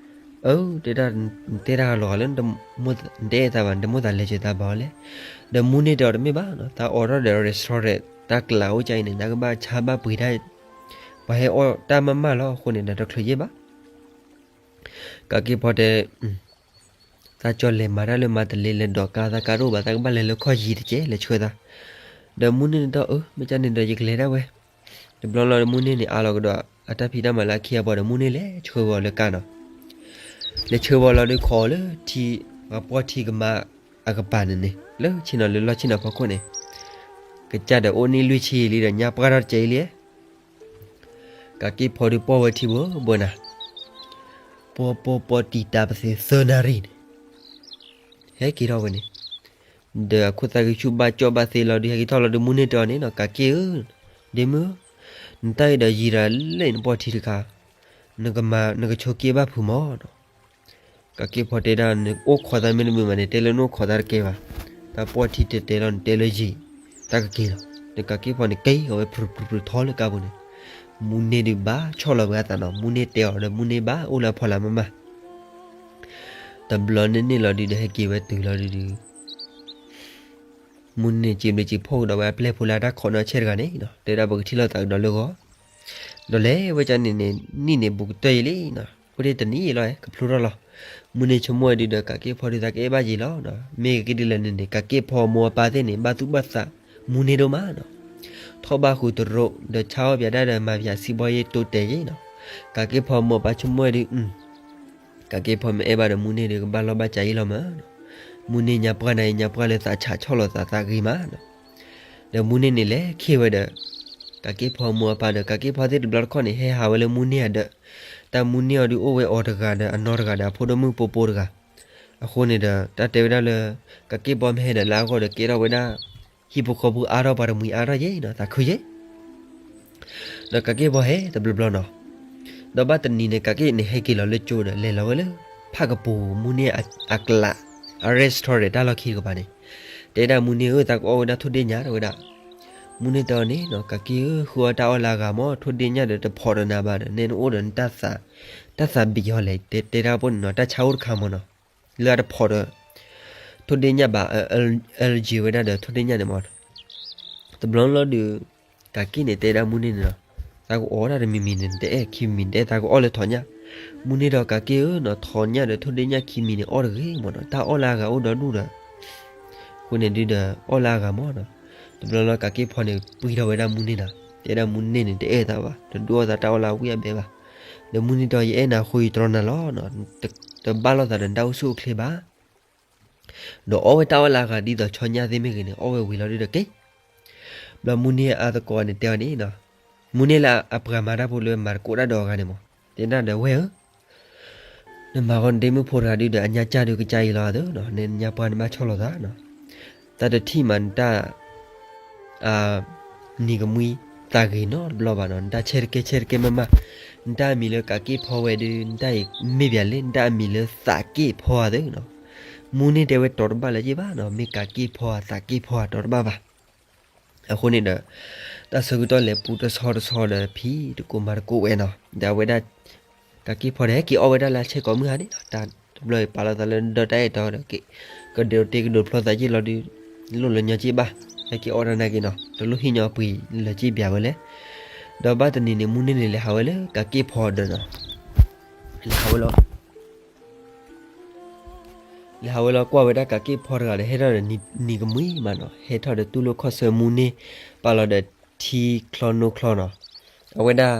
အၢ တဲဒၣ် နတဲတၢ်လီၤလၢ နတအဲၣ်သးဘၣ် နတမိၣ်သးလဲၤဆှၢသးဘၣ်အီၤလဲၣ်, ဒီးမူန့ၢ်တဲအီၤတမ့ၢ်ဘၣ်နီၤ, သးအိးထီၣ်ဒီး restaurant တၢ်ကျးအိၣ်ကၢ်အံၤန့ၣ် သးကဘၣ်ဆါဘၣ်ပှ့ၤတၢ် ပှၤဟဲအီၣ်တၢ်မးမးလီၤအဃိန့ၣ်ဒီး တချုးယဲၢ်ဘၣ်. ကးက့ၢ်ဖီတဲ သးကၠီလဲၤမၤတၢ်လၢမၤတလ့ လဲၤဒိးကါ သးကါတအိၣ်ဘၣ် သးကဘၣ်လဲၤလၢခီၣ်ယံၤတကဲး လဲၤဆှၢသး, ဒီးမူန့ၢ်န့ၣ်တဲအီၤ အၢ မ့ၢ်ကၢ်န့ၣ်ဒီးယကလဲၤဒၣ်ဝဲ, တဘျီလီၤဒီးမူန့ၢ်န့ၣ် အးလီၤကဒီးအတၢ်ဖံးတၢ်မၤလၢအခံအပှၤဒီး မူန့ၢ်လဲၤဆှၢဝဲအီၤလၢကါနီၤ, လဲၤဆှၢဝဲအီၤလီၤဒီး ခိးအီၤလၢထံ ပှၤပှီၢ်ထံကမါအကပၤန့ၣ်န့ၣ် လၢဆ့ၣ်နီၤလၢလီၢ်ဆ့ၣ်နီၤဖီခိၣ်န့ၣ်, ကစၢ်ဒီးအိၣ်န့ၢ်လွံၢ်ဆံလံဒီး ညါပှၢ်ထီၣ်တကဲးအံၤလံ ကးက့ၢ်ဖီဒုးပှီၢ်ဝဲထံဘိဘိနၤ, ပှီၢ်ပှီၢ်ပှီၢ်တံာ်တာ်ပသ့သၢနၣ်ရံၣ်န့ၣ်, ဟဲက့ၤထီၣ်ဝဲန့ၣ်, ဒီးအခိၣ်သးကဆူၣ်ဘၣ်ကၠီၣ်ဘၣ်သ့လီၤဒုး ဟဲက့ၤထီၣ်လီၤဒုး မူန့ၢ်တဲအီၤန့ၣ်နီၤ ကးက့ၢ်ဧၢ, ဒ့မုၣ်, နတၢ်အံၤဒီးယံာ်ဒၣ်လဲၣ် နပှီၢ်ထံတခါ, နကမၤ နကဆိးက့ဘၣ်ဖုးမးနီၤ, ကးက့ၢ်ဖီတဲဒၣ် နအိၣ်ခိးသးမ့ၢ်တမုာ်ဘၣ်န့ၣ် တဲလၢနအိၣ်ခိးသးတကဲဘၣ်. တၢ်ပီၢ်ထံတဲတဲလီၤ နတဲလၢယံာ် တၢ်ကက့ၤလီၤ. ဒီးကးက့ၢ်ဖီန့ၣ် က့ၤအဝဲပြူၤပြူၤပြူၤထီလၢကါပူၤန့ၣ်, မူန့ၢ်ဒုးဘၣ်ဆီၣ်လီၤဝဲအသးနီၤ. မူန့ၢ်တဲအီၤဒီး မူန့ၢ်ဘၣ်အိၣ်လၢအဖီလာ်မးမး. တဘျီန့ၣ်န့ၣ်လီၤဒုးဒီး ဟဲက့ၤဝဲတုၤလီၤဒုးဒုး မူန့ၢ်စံးဘျုးစံးဖှိၣ်ကဒီးဝဲအပျဲၢ်ဖိလၢအတၢ်ခိးနီၢ်ဆဲၣ်တဂၤန့ၣ်နီၤ, တဲဒၣ်ပကထံၣ်လိာ်သးကဒီးလၢဂီၢ်, ဒီးလဲၤဝဲကန့ၣ်န့ၣ် နံၣ်န့ၣ်ဘူးကတၢၢ်ယံာ်လံနီၤ, အိၣ်ဒၣ်တနံၣ်အံၤလီၤ ကဖျိထီၣ်လီၤ. မူန့ၢ်ဆိကမိၣ်ဝဲဒုးဒီး ကးက့ၢ်ဖီဒုးသးကအဲၣ်ဘၣ်ယံာ်လီၤနီၤ, မ့ၢ်ကက့ၤဒ်လဲၣ်န့ၣ်န့ၣ် ကးက့ၢ်ဖီမိၢ်အပၢ်သ့ၣ်န့ၣ် ဘၣ်သူၣ်ဘၣ်သးမူန့ၢ်ဒိၣ်မးနီၤ, ထီၣ်ဘၣ်ဃုာ်တရိး ဒီးဆါအီၣ်ပၠးဒၣ်ဒီးမၤပၠးစံးဘီယ့ၣ်တိတဲာ်ယ့ၣ်နီၤ, ကးက့ၢ်ဖီမိၢ်အပၢ်ဆိကမိၣ်ဝဲဒုး ကးက့ၢ်ဖီမ့ၢ်အဲၣ်ဘၣ်ဒီးမူန့ၢ်ဒီး ကဘၣ်လီၢ်ဘၣ်စးယံာ်လီၤမးနီၤ, မူန့ၢ်ညါပှၢ်နၤအံၤ ညါပှၢ်လၢသးဆးဆီၣ်လီၤသးသးဂ့ၤမးနီၤ, ဒီးမူန့ၢ်န့ၣ်လဲၤခ့ဝဲဒီး ကးက့ၢ်ဖီမိၢ်အပၢ်ဒီး ကးက့ၢ်ဖီသ့ၣ်တဘျီတခီၣ်န့ၣ် ဟဲဟးဝဲလၢမူန့ၢ်အဒၢး, တၢ်မူန့ၢ်အီၤဒုးအိၣ်ဝဲအီၤတဂၤဒီး အနီၢ်တဂၤဒီးအဖိဒိၣ်မုၣ်ပိပိတဂၤ, အဃိန့ၣ်ဒီး တၢ်တဲဝဲဒၣ်လၢ ကးက့ၢ်ဖီမ့ၢ်ဟဲဒီးလၢအဂီၢ်ဒီး ကဲထီၣ်ဝဲဒၣ် ဟံၣ်ဖိဃီဖိအါထီၣ်ပှၤတမှံၤအါထီၣ်ယ့ၣ်နီၤ သးခုယ့ၣ် ဒီးကးက့ၢ်ဖီဟဲတဘျီဘျီနီၤ, ဒီးဘၣ်တနံၤန့ၣ် ကးက့ၢ်န့ၣ်ဟဲက့ၤလီၤလၢကၠိဒီး လဲၤလီၤဝဲလၢ ဖးကပူၤမူန့ၢ်အကျး အ restaurant တၢ်လီၢ်ခံတကပၤန့ၣ်, တဲဒၣ်မူန့ၢ်ဧၢ သးကအီၣ်ဝဲဒၣ်ထိၣ်ဒ့ၣ်ညၣ်တဲဝဲဒၣ်, မူန့ၢ်တဲအီၤန့ၣ်နီၤ ကးက့ၢ်ဧၢ ဃုအီၣ်တၢ်အီၣ်လၢအဂၤမး ထိၣ်ဒ့ၣ်ညၣ်ဒီးတဖီးဒီးနၤဘၣ်ဒီး နဲနအိၣ်ဒီးနတၢ်သး တၢ်သးဘံးဟီလဲၣ် တဲတဲတၢ်ပှိၢ်န့ၣ်နီၤ တၢ်ဆါအိၣ်တခါမးနီၤ, လၢအတဖီးဒီး ထိၣ်ဒ့ၣ်ညၣ်ဘၣ် အ allergy ဝဲဒၣ်ဒီးထိၣ်ဒ့ၣ်ညၣ်န့ၣ်မး, တဘျီလီၤဒုး ကးက့ၢ်န့ၣ်တဲဒၣ်မူန့ၢ်န့ၣ်နီၤ, သးကအီၣ်တၢ်တမံၤမံၤန့ၣ် တအဲၣ်ခံမံၤ တအဲၣ်သးကအီၣ်လၢထိးညၣ်, မူန့ၢ်ဒီးကးက့ၢ်ဧၢနီၤ ထိးညၣ်ဒီးထိၣ်ဒ့ၣ်ညၣ်ခံမံၤန့ၣ် အီၣ်တဂ့ၤမးနီၤ တၢ်အီၣ်လၢအဂၤအိၣ်ဒီဒူၣ်ဒီး အဃိန့ၣ်ဒုးဒီး အီၣ်လၢအဂၤမးနီၤ, တဘျီလီၤကးက့ၢ်ဖီန့ၣ် ပှံထီၣ်ဝဲဒၣ်မူန့ၢ်နီၤ, တဲဒၣ်မူန့ၢ်န့ၣ် တအဲၣ်သးဘၣ် တဒုးအီၣ်သးတၢ်အီၣ်လၢအဝံၣ်အဘဲဘၣ်, ဒီးမူန့ၢ်တဲအီၤ ယအဲၣ်နၤအဃိယတြီနၤလီၤနီၤ, တဘၣ်လိာ်သးဒီးနတၢ်အိၣ်ဆူၣ်အိၣ်ချ့ဘၣ် ဒီးအီၣ်ဝဲတၢ်အီၣ်လၢအဂၤဒ်သိးဆီညၣ်သ့ၣ်မ့ၢ်ဂ့ၤန့ၣ် အီၣ်ဝဲဝံၤလီၤဒုးဒီးက့ၤ, ဘျီမူန့ၢ်အသကိးန့ၣ်တဲအီၤန့ၣ်နီၤ, မူန့ၢ်လၢအပှၤမၤတၢ်ဖိလၢမၤသကိးတၢ်ဒီးအဂၤန့ၣ်မး, တဲဒၣ်ဒီးဝဲၢ်ဧၢ နမၤဃီနဒ့မုၣ်ဖိတဂၤဒုးဒီး အညါကၢ်ဒုးကစၢ်အံၤလီၤအသိးနီၤ, နညါပှၢ်နဘၣ်ဆီၣ်လီၤသးနီၤ, တၢ်တထံၣ်မးနတၢ် နံၤကမှံသးဂ့ၤနီတဘျီဘၣ်နီၤ, နတၢ်ဆဲးတကဲဆဲးတကဲမးမး, နတၢ်အမံၤလၢကးက့ၢ်ဖီဝဲဒုး နတၢ်အံၤမ့ၢ်ပၠးလဲၣ် နတၢ်အမံၤလၢသးက့ၢ်ဖီဧါသ့နီၤ, မူန့ၢ်တဲဝဲတီတဘၣ်လၢၤဘၣ်နီၤ, မ့ၢ်ကးက့ၢ်ဖီဧါသးက့ၢ်ဖီဧါတီတဘၣ်ဘၣ် အဃိန့ၣ်ဒီး တၢ်ဆၢကတီၢ်လဲၤပူတဆီတဆီဒီးဖံးတကိးမၤတကိးဝဲနီၤ, ဒီးအဝဲဒၣ် ကးက့ၢ်ဖီဒီးဟဲက့ၤအီၣ်ဝဲဒၣ်လၢအဆဲးကိးမုၢ်ဟါန့ၣ်နီၤ, တၢ်တဘျီအံၤပာ်လီၤသးလၢဒီတၢ်အဲၣ်တီဒီး ကဒိးတ့ကဒိးဖျီသးယ့ၢ်လီၤဒုး လိၣ်လၢညီက့ၢ်ဘၣ်, ဟဲက့ၤအီၣ်တၢ်နာ်က့ၤနီၤ, တလိၣ်ဟ့ၣ်ညီအပှ့ၤလၢက့ၢ်ပၠးဝဲလဲၣ်, ဒီးဘၣ်တနံၤန့ၣ် မူန့ၢ်န့ၣ်လဲၤဟးဝဲလၢကးက့ၢ်ဖီဒီးနီၤ, လဲၤဟးဝဲလီၤ လဲၤဟးဝဲလီၤကွၢ်ဝဲဒၣ်ကးက့ၢ်ဖီတဂၤဒီး ဟဲထီၣ်ဒီးနံၤကမှံမးနီၤ, ဟဲထီၣ်ဒီးတူၢ်လိာ်ခီၣ်ဆၢမူန့ၢ် ပာ်လီၤဒီးထံချီနိချီနီၤ, အဝဲဒၣ်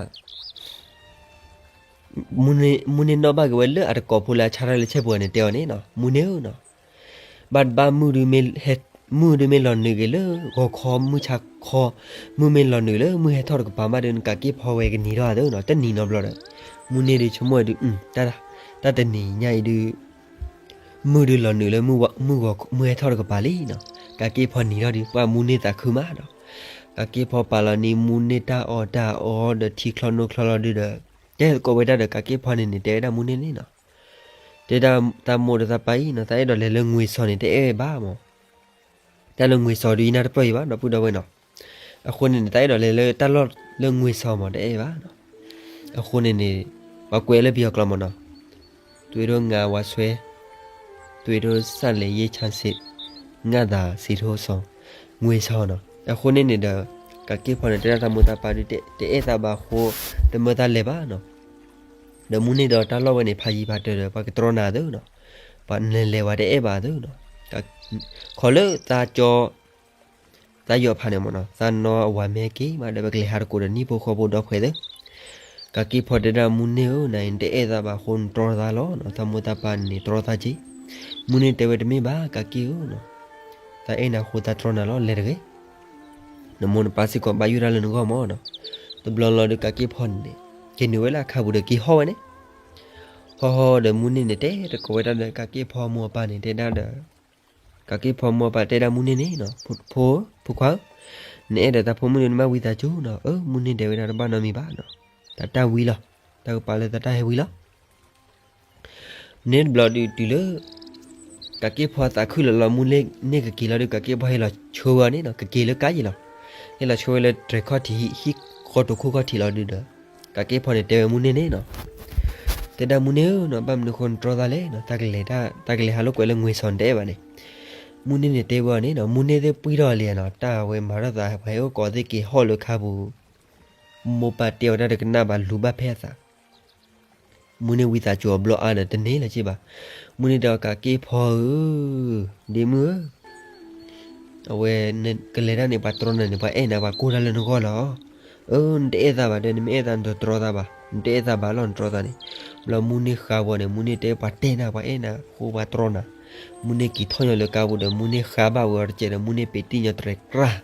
မူန့ၢ်နီၣ်ဘၣ်က့ၤဝဲလၢအတကိးဖိလၢအဆါတၢ်လၢဆဲးပူၤန့ၣ် တဲအီၤန့ၣ်နီၤ, မူန့ၢ်ဧၢနီၤ, ဘၣ်တဘၣ်မုၢ်ဒုးမ့ၢ် မုၢ်ဒုးမ့ၢ်လီၤနုာ်က့ၤလၢဂီၤခီမုၢ်ဆါခီ, မုၢ်မ့ၢ်လီၤနုာ်လၢမုၢ်ဟဲထီၣ်တကပၤမးဒီး နကးက့ၢ်ဖီဝဲကနံၤထီၣ်အသိးနီၤ, တနံၤနီတဘျီဒီး မူန့ၢ်ဒုးဆိကမိၣ်ဝဲဒုး တၢ်တနံၤညါအံၤဒုး မုၢ်ဒုးလီၤနုာ်လၢ မုၢ်ဟဲထီၣ်တကပၤလံနီၤ, ကးက့ၢ်ဖီနံၤထီၣ်ဒုး ပှၢ်မူန့ၢ်သးခုမးနီၤ, ကးက့ၢ်ဖီပာ်လီၤန့ၢ်မူန့ၢ်တၢ်အီၣ်တၢ်အီ ဒီးထံချီနိချီလီၤဒုးဒီး တဲသကိးဝဲဒၣ်ဒီးကးက့ၢ်ဖီန့ၣ်န့ၣ် တဲဝဲဒၣ်မူန့ၢ်န့ၣ်နီၤ, တဲဒၣ်တၢ်မိၢ်ဒီးတၢ်ပၢ်အံၤနီၤ, တၢ်အဲၣ်ဒိးလဲၤလၢငွေဆောင်န့ၣ် တအဲၣ်ဘၣ်မး တၢ်လၢငွေဆောင်ဒုးယနၢ်တပၢၢ်အံၤဘၣ် ဒီပုၢ်ဒီဝဲၢ်နီၤ, အဃိန့ၣ်န့ၣ် တၢ်အဲၣ်ဒိးလဲၤလၢတၢ်လီၢ်လၢငွေဆောင်မး တအဲၣ်ဘၣ်နီၤ, အဃိန့ၣ်န့ၣ် ပှၤကွဲးလၢပယီၤကျိာ်မးနီၤ, သွေးတို့ငါဝါဆွဲ, သွေးတို့စံးလင်ရေးချမ်းစေ, ငါသာစံထိုးဆောင်, ငွေဆောင်နီၤ, အဃိန့ၣ်န့ၣ်ဒီး ကးက့ၢ်ဖီန့ၣ် တဲဒၣ်တၢ်မိၢ်တၢ်ပၢ်ဒုး တအဲၣ်သးဘၣ်အဃိ တမၢတၢ်လဲၤဘၣ်နီၤ ဒီးမူန့ၢ်ဒီးတၢ်လီၢ်ဝဲန့ၣ် ဖးယံၤဖးတၢၢ်ဒီး ပှၤကတြီနၤသ့နီၤ, ပှၤနလဲၤဝဲတအဲၣ်ဘၣ်သ့နီၤ, ခီလၢသးကၠီ သးယီၤဖးန့ၣ်မးနီၤ, သးနီၢ်အဝၤမ့ၢ်က့ၤမးဒီး ပကလဲၤဟးတကိးဒီးနံၣ်ဖိဃီဖိဒီဖှဲးသ့, ကးက့ၢ်ဖီတဲဒၣ်မူန့ၢ်ဧၢ နအံၤနတအဲၣ်သးဘၣ်အဃိ နတြီသးလီၤနီၤ, သးမိၢ်သးပၢ်န့ၣ်တြီသးက့ၤ, မူန့ၢ်တဲဝဲတမ့ၢ်ဘၣ် ကးက့ၢ်ဧၢနီၤ, သးအဲၣ်နၤအဃိသးတြီနၤလီၤ လဲၤတဂ့ၤ နမိၢ်နပၢ်စ့ၢ်ကီးဘၣ်ယိၣ်တၢ်လၢနဂီၢ်မးနီၤ, တဘျီလီၤဒီးကးက့ၢ်ဖီန့ၣ်န့ၣ် က့ၤနုာ်ဝဲလၢအခါပူၤဒီးက့ၤဟီၣ်ဝဲန့ၣ်, ဟီၣ်ဟီၣ်ဒီးမူန့ၢ်န့ၣ် တဲသကိးဝဲဒၣ်ဒီးကးက့ၢ်ဖီမိၢ်အပၢ်န့ၣ် တဲဒၣ်ဒီး ကးက့ၢ်ဖီမိၢ်အပၢ်တဲဒၣ်မူန့ၢ်န့ၣ်နီၤ, ဖိဧၢ ဖိခွါဧၢ, နအဲၣ်ဒိးတၢ်ဖိမုၣ်ဒီးနဘၣ်ဝံသးစူၤနီၤ, အၢ မူန့ၢ်တဲဝဲဒၣ်တဘၣ်နီတမံၤဘၣ်နီၤ, တၢ်တၢ်ဝံလီၤ, တၢ်ကပၤလၢတၢ်တၢ်ဟဲဝံလီၤ န့ၣ်တဘျီဒုးတုၤလၢ ကးက့ၢ်ဖီသးခုလီၤလီၤ မူန့ၢ်ကက့ၤလီၤဒီး ကးက့ၢ်ဖီဟ့ၣ်လီၤဆှၢဝဲအီၤန့ၣ်နီၤ, ကက့ၤလၢကါယံၤလီၤ. ဟ့ၣ်လီၤဆှၢဝဲလၢတြဲၤခီၣ်ထံး ဟံၣ်ဃီတိာ်ခိၣ်ခီၣ်ထံးလီၤဒုးဒီး ကးက့ၢ်ဖီန့ၣ်တဲဝဲမူန့ၢ်န့ၣ်နီၤ, တဲဒၣ်မူန့ၢ်ဧၢနီၤ, ဘၣ်မနုၤဃိနတြီသးလဲၣ်နီၤ, တၢ်ကလဲၤ တၢ်ကလဲၤဟးလိာ်ကွဲလၢငွေဆောင် နတအဲၣ်ဘၣ်န့ၣ်. မူန့ၢ်န့ၣ်တဲဝဲအီၤန့ၣ်နီၤ, မူန့ၢ်သ့ၣ်ပှံၢ်ထီၣ်လံနီၤ, တၢ်ဝဲမၤထီၣ်သး ပှၤဟဲအိၣ်ကိးသ့ၣ်က့ၤဟီၣ်လၢခါပူၤ မိၢ်ပၢ်တဲအီၤတၢ်တကနၣ်ဘၣ် လူၤဘၣ်ဖဲအသး. မူန့ၢ်ဝံသးစူၤအီၤဘျီအါဒီး တန့ၢ်လၢၤက့ဘၣ်. မူန့ၢ်တဲအီၤ ကးက့ၢ်ဖီဧၢ, ဒ့မုၣ်ဧၢ, အဝဲ နကလဲၤတၢ်န့ၣ် ပှၤတြီနၤန့ၣ် ပှၤအဲၣ်နၤ ပှၤကိၢ်တၢ်လၢနဂီၢ်လီၤ. အၢ နတအဲၣ်သးဘၣ်ဒီး နမ့ၢ်အဲၣ်သးနတတြီသးဘၣ်, နတအဲၣ်သးဘၣ်လီၤ နတြီသးန့ၣ်. ဘျီမူန့ၢ်ဃါဝဲန့ၣ် မူန့ၢ်တဲပှၤတဲနၤ ပှၤအဲၣ်နၤအဃိပှၤတြီနၤ. မူန့ၢ်က့ၤထီၣ်ညီလၢကါပူၤဒီး မူန့ၢ်ဃါဘၣ်ဝဲအီၤတစဲးဒီး မူန့ၢ်ပ့းတံၢ်ညီတြဲၤကြၢ်,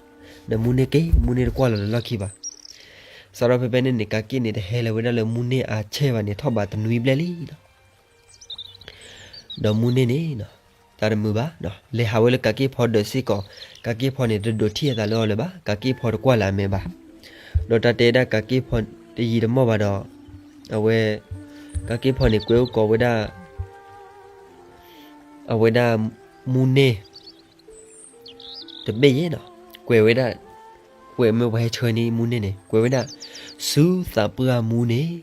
ဒီးမူန့ၢ်က့ၤ မူန့ၢ်တကွၢ်လီၤလၢလီၢ်ခံဘၣ်. စးထီၣ်ဖဲဖဲန့ၣ်န့ၣ် ကးက့ၢ်န့ၣ် တဟဲလၢၤဝဲဒၣ်လၢမူန့ၢ်အဆဲၣ်ဘၣ်န့ၣ် ထီၣ်ဘးတနွံဘျဲၣ်လံလီၤ. ဒီးမူန့ၢ်န့ၣ် သးတမုာ်ဘၣ်, လဲၤဟးဝဲလၢကးက့ၢ်ဖီဒၢးစ့ၢ်ကီး, ကးက့ၢ်ဖီန့ၣ် တဒိးထံၣ်အသးလၢအီၤလၢၤဘၣ်, ကးက့ၢ်ဖီတကွၢ်လၢအမဲာ်ဘၣ်. ဒီးတၢ်တဲဒၣ်ကးက့ၢ်ဖီတယံာ်တမီၢ်ဘၣ်ဒီး အဝဲ ကးက့ၢ်ဖီန့ၣ် ကွဲးအိၣ်ကိးဝဲဒၣ် အဝဲဒၣ်မူန့ၢ် တဘ့ၣ်ယဲနီၤ, ကွဲးဝဲဒၣ်, ကွဲးမ့ၢ်ပှၤဟဲဆှၢန့ၢ်မူန့ၢ်န့ၣ် ကွဲးဝဲဒၣ်, ဆူသးပှၢ်မူန့ၢ်,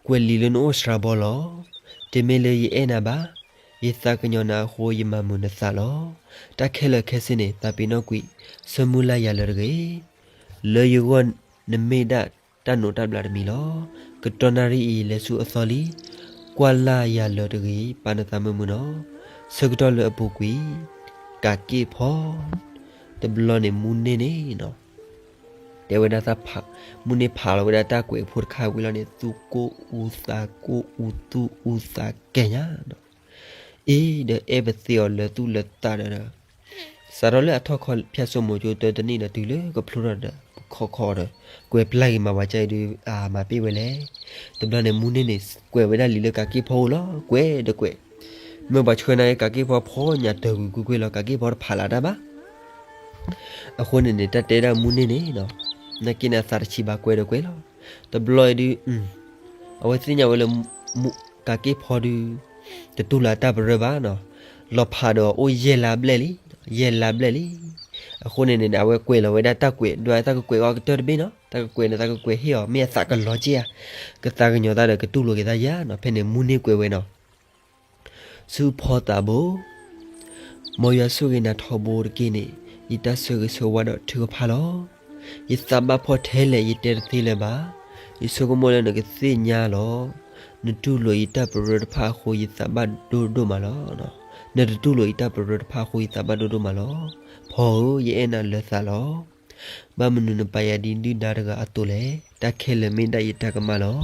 ကွဲးလံာ်လၢနအိၣ်စှၤဘီလီၤ. တမ့ၢ်လၢယအဲၣ်နၤဘၣ်, ယသးကညီၤနၤအဃိ ယမၤမုာ်နသးလီၤ. တၢ်ခဲလၢာ်ခဲဆ့န့ၣ် သးပ့ၤနီၣ်ကွံာ်, ဆၢမုၢ်လၢ်ယၤလၢၤတဂ့ၤ. လၢယဂီၢ်နမ့ၢ်ဒၣ်တၢ်နိးတၢ်ဘျးတမံၤလီၤ. ကတီၢ်နၣ်ရံၣ်အံၤ လဲၤဆူအသီလံ, ကွၢ်လၢ်ယၤလၢၤတဂ့ၤ, ပာ်နသးမုာ်မုာ်နီၤ. ဆၢကတီၢ်လၢအပူၤကွံာ်, ကးက့ၢ်ဖီ တဘျီန့ၣ် မူန့ၢ်န့ၣ်နီၤ, တဲဝဲဒၣ်တၢ်ဖး, မူန့ၢ်ဖးလီၤဝဲဒၣ်တၢ်ကွဲးဖိတခါဝံၤလီၤန့ၣ် သူၣ်ကိၢ်အူသးကိၢ်အူ သူၣ်အူသးကဲညါနီၤ. အ့ ဒီးအဲၣ်ပသ့အီၤလၢသူၣ်လၢသးဒီး စးထီၣ်လၢအထီၣ်ခီဖၠၣ်စိမိၤကၠိတၢတနံၣ်ဒီးတုၤလၢကဖျိထီၣ်ဒီး ပခီခီဒီး ကွဲးပျၢ်ဂ့ၤမးပှၤကၢအံၤဒုး အမၤပ့ၢ်ဝဲလဲၣ်. တဘျီန့ၣ် မူန့ၢ်န့ၣ် ကွဲးဝဲဒၣ်လံာ်လၢကးက့ၢ်ဖီအိၣ်လီၤ. ကွဲးဒီးကွဲး, မ့ၢ်ပှၤဆှၢနၤက့ၤ ကးက့ၢ်ဖီဖီညၣ်တၢ်ကွံာ်ကွံာ်ကွံာ်လီၤ. ကးက့ၢ်ဖီတဖးလၢတၢ်ဘၣ်. အဃိန့ၣ်န့ၣ် တၢ်တဲဒၣ်မူန့ၢ်န့ၣ်နီၤ, နာ်က့န့ၣ်အသးတဆံးဘၣ် ကွဲးဒီးကွဲးလီၤ. တဘျီအံၤဒုး အဝဲသ့ၣ်ညါဝဲလၢ ကးက့ၢ်ဖီဒုး တတူၢ်လိာ်အတၢ်ပရၢဘၣ်နီၤ, လီၤဖးဒီးအိၣ်ယဲၢ်လါဘျဲၣ်လံ, ယဲၢ်လါဘျဲၣ်လံ. အဃိန့ၣ်န့ၣ် အဝဲကွဲးလီၤဝဲဒၣ်တၢ်ကွဲး ဒွးတၢ်ကကွဲးအီၤကတၢၢ်တဘ့ၣ်နီၤ, တၢ်ကကွဲးန့ၣ် တၢ်ကကွဲးဟ့ၣ်အီၤ မ့ၢ်အသးကလီၤက့ဧါ, ကသးကညီၤသးဒီးကတူၢ်လိာ်က့ၤသးယၤနီၤ. ဖဲန့ၣ် မူန့ၢ်ကွဲးဝဲနီၤ ဆူဖီသးဘိ, မ်ယွၤဆိၣ်ဂ့ၤနၤထီဘိတက့ၢ်န့ၣ်, ယတၢ်ဆၢဂ့ၤဆၢဝါဒီးထုကဖၣ်လီၤ. ယသးဘၣ်ဖှီၣ်ထဲလဲၣ် ယတဲတသ့လၢၤဘၣ်. ယဆိကမိၣ်လၢနကသ့ၣ်ညါလီၤ. နတူၢ်လိာ်ယတၢ်ပရၢတဖၣ်အဃိ ယသးဘၣ်ဒိဒိၣ်မးလီၤ. နတတူၢ်လိာ်ယတၢ်ပရၢတဖၣ်အဃိ ယသးဘၣ်ဒိဒိၣ်မးလီၤ. ဖီဧၢ, ယအဲၣ်နၤလၢသးလီၤ. ဘၣ်မနုၤနပာ်ယၤဒ်ဒုၣ်ဒါတဂၤအသိးလဲၣ်. တၢ်ခဲလၢာ်မ့ၢ်ဒၣ်ယတၢ်ကမၣ်လီၤ.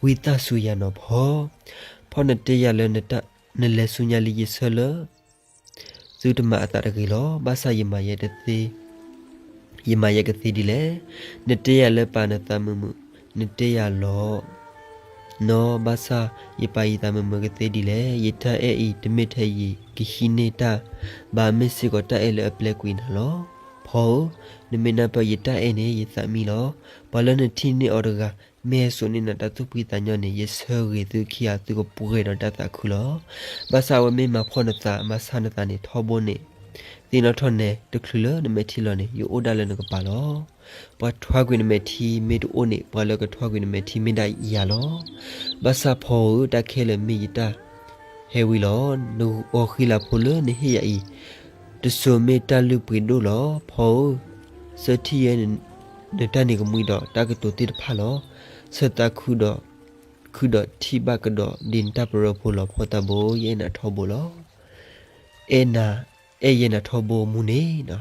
ဝံသးစူၤယၤနီၤဖီ. ဖီနတဲယၤလၢ နလဲၤဆူညါလံ ယဆၢလၢ သုတမၤအသးတဂ့ၤလီၤ. ဘၣ်ဆၣ်ယမၤယဲကသ့, ယမၤယဲကသ့ဒ်လဲၣ်. နတဲယၤလၢပာ်နသးမုာ်မုာ်, နတဲယၤလီၤ. နီၢ်, ဘၣ်ဆၣ်ယပာ်ယသးမုာ်မုာ်ကသ့ဒ်လဲၣ်. ယတၢ်အဲၣ်အံၤ တမ့ၢ်ထဲယကဟံးန့ၢ်တၢ်ဘၣ်, မ့ၢ်စ့ၢ်ကီးတၢ်အဲၣ်လၢအပျဲကွံာ်နၤလီၤ. ဖီဧၢ, နမ့ၢ်နၢ်ပၢၢ်ယတၢ်အဲၣ်န့ၣ် ယသးမံလီၤ. ပှၤလၢနထံၣ်န့ၢ်အီၤတဂၤ မ့ၢ်ဟဲစိာ်န့ၢ်နၤတၢ်သူၣ်ဖှံသးညီန့ၣ် ယဆၢဂ့ၤသုခံဂၤ သုကပှဲၤဒီးတၢ်သးခုလီၤ. ဘၣ်ဆၣ်အဝဲမ့ၢ်မၤဖှီၣ်နသး မၤဆါနသးန့ၣ် ထီဘိန့ၣ် သ့ၣ်နီၣ်ထီၣ်နဲတချုးလၢနမဲာ်ထံလီၤန့ၣ် ယအိၣ်ဒၣ်လၢနကပၤလီၤ. ပှၤထွါကွံာ်နမဲာ်ထံမ့ၢ်တအိၣ်န့ၣ် ပှၤလၢကထွါကွံာ်နမဲာ်ထံမ့ၢ်ဒၣ်ယၤလီၤ. ဘၣ်ဆၣ်ဖီဧၢ, တၢ်ခဲလၢာ်မ့ၢ်ယတၢ်ဟဲဝံၤလီၤ. နဂီၤဃံလၤဖိလၢနဟ့ၣ်ယၤအံၤ တစိၤမ့ၢ်တၢ်လုၢ်ပှ့ၤဒိၣ်လီၤ. ဖီဧၢ, ဆၢထံၣ်ယဲ နတၢ်န့ၣ်ကမှံဒီးတၢ်ကတိၤသ့ၣ်တဖၣ်လီၤ. ဆၢသးခုဒီး ခုဒီးထံၣ်ဘၣ်ကဒီးဒ်နတၢ်ပရၢဖိလီၤ. ဖီသးဘိ, ယအဲၣ်နၤထီဘိလီၤ. အဲၣ်နၤ, အဲၣ်ယဲနၤထီဘိမူန့ၣ်နီၤ.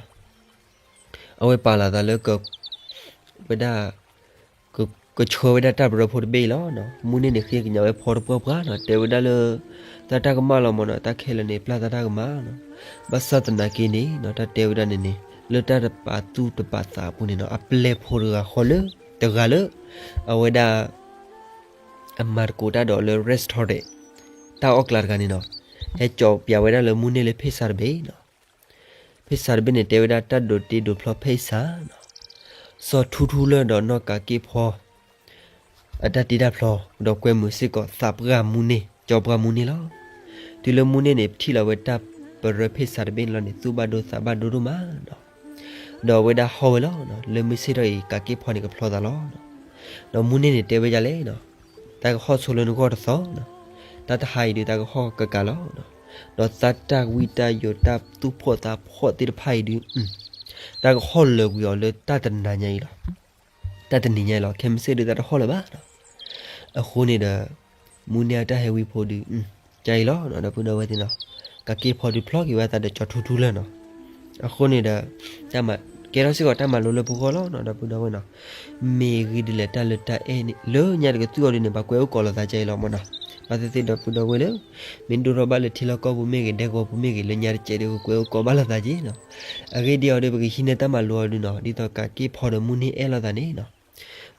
အဝဲပာ်လီၤသးလၢ ဝဲဒၣ် ကဆှၢဝဲဒၣ်တၢ်ပရၢဖိတဘ့ၣ်အံၤလီၤ. မူန့ၢ်န့ၣ်ဃ့ကညးဝဲဖီတပှၢ်ပှၢ်နီၤ, တဲဝဲဒၣ်လၢ သးတၢ်ကမၣ်လီၤမၢ်နီၤ, တၢ်ခဲလၢာ်န့ၣ် ပျၢ်သးတၢ်ကမၣ်နီၤ. ဘၣ်ဆၣ်သနာ်က့န့ၣ်နီၤ, တၢ်တဲဝဲဒၣ်န့ၣ်န့ၣ် လၢတၢ်တပာ်သူၣ်တပာ်သးအပူၤန့ၣ်နီၤ, အပျဲၢ်ဖိတဂၤဃီလၢ တဂၤလၢ အဝဲဒၣ် အမၤသကိးတၢ်ဒီးလၢ restaurant တၢ်အီၣ်ကျးတဂၤန့ၣ်နီၤ, ဟဲကၠီၤပၠးဝဲဒၣ်လၢမူန့ၢ်လၢ pizza တဘ့ၣ်နီၤ. pizza တဘ့ၣ်န့ၣ် တဲဝဲဒၣ်တၢ်ဒိးတ့ဒိးဖျီ pizza နီၤ. စီၤထူထူလၢဒီးနီၢ်ကးက့ၢ်ဖီ အတၢ်တ့တၢ်ဖျီ ဒီးကွဲမုာ်စ့ၢ်ကီးသးပှၢ်မူန့ၢ် ကၠီပှၢ်မူန့ၢ်လီၤ. တုၤလၢမူန့ၢ်န့ၣ် ပထံၣ်လီၤဝဲတၢ်ပရၢဖ့ၣ်စးတဘ့ၣ်န့ၣ်လီၤန့ၣ် သူၣ်ဘၣ်ဒိသးဘၣ်ဒိဒိၣ်မးနီၤ. ဒီးအဝဲဒၣ်ဟီၣ်ဝဲလီၤနီၤ, လၢမုၢ်ဆ့ၣ်ထီၣ်အံၤ ကးက့ၢ်ဖီန့ၣ်ကဖျီသးလီၤနီၤ. ဒီးမူန့ၢ်န့ၣ်တဲဝဲဒ်လဲၣ်နီၤ, တၢ်ကဟီၣ်ဆိလၢနဂီၢ်တသီနီၤ, တၢ်တဟါအံၤဒုး တၢ်ကဟီၣ်ကကးလီၤနီၤ. ဒီးသးတၢ်ဝံတၢ်ယိး တၢ်သူၣ်ဖှီၣ်သးဖှီၣ်သ့ၣ်တဖၣ်အံၤဒုး တၢ်ကဟီၣ်လၢာ်ကွံာ်အီၤလၢတၢ်တနၤညါအံၤလီၤ. တၢ်တနံၤညါအံၤလီၤ, ခဲမုၢ်ဆ့ၣ်ဒုး တၢ်တဟီၣ်လၢၤဘၣ်နီၤ. အဃိန့ၣ်ဒီး မူန့ၢ်အတၢ်ဟဲဝံဖိဒုး ကါအံၤလီၤနီၤ ဒီပုၢ်ဒီဝဲၢ်သ့ၣ်နီၤ. ကးက့ၢ်ဖီဒုးဖျီက့ၤဝဲအသးဒီးကၠီၤထူထူလၢာ်နီၤ. အဃိန့ၣ်ဒီး တၢ်မၤ ကဲထီၣ်စ့ၢ်ကီးတၢ်မၤလိလၢပဂီၢ်လီၤနီၤ ဒီပုၢ်ဒီဝဲၢ်နီၤ. မ့ၢ်ဂ့ၤဒ်လဲၣ် တၢ်လၢတၢ်အဲၣ်န့ၣ် လၢညါတကသူၣ်အီၤဒုးန့ၣ် ပှၤကွဲးအိၣ်ကိးလိာ်သးကဲအံၤလီၤမ့ၢ်နီၤ. ဘၣ်သ့ၣ်သ့ၣ်ဒီပုၢ်ဒီဝဲၢ်လၢ မ့ၢ်ဒိၣ်ထီၣ်ဘၣ်လၢထံလီၢ်ကီၢ်ပူၤမ့ၢ်ဂ့ၤ ဒဲကဝီၤပူၤမ့ၢ်ဂ့ၤ လၢညါတကဲးဒုး ပှၤကွဲးအိၣ်ကိးဘၣ်လိာ်သးကဲနီၤ. အဂ့ၢ်ဒ်အံၤဒီး ပကဟံးန့ၢ်တၢ်မၤလိအီၤဒုးနီၤ, ဒ်သိးကးက့ၢ်ဖီဒီးမူန့ၢ်အဲၣ်လိာ်သးန့ၣ်နီၤ.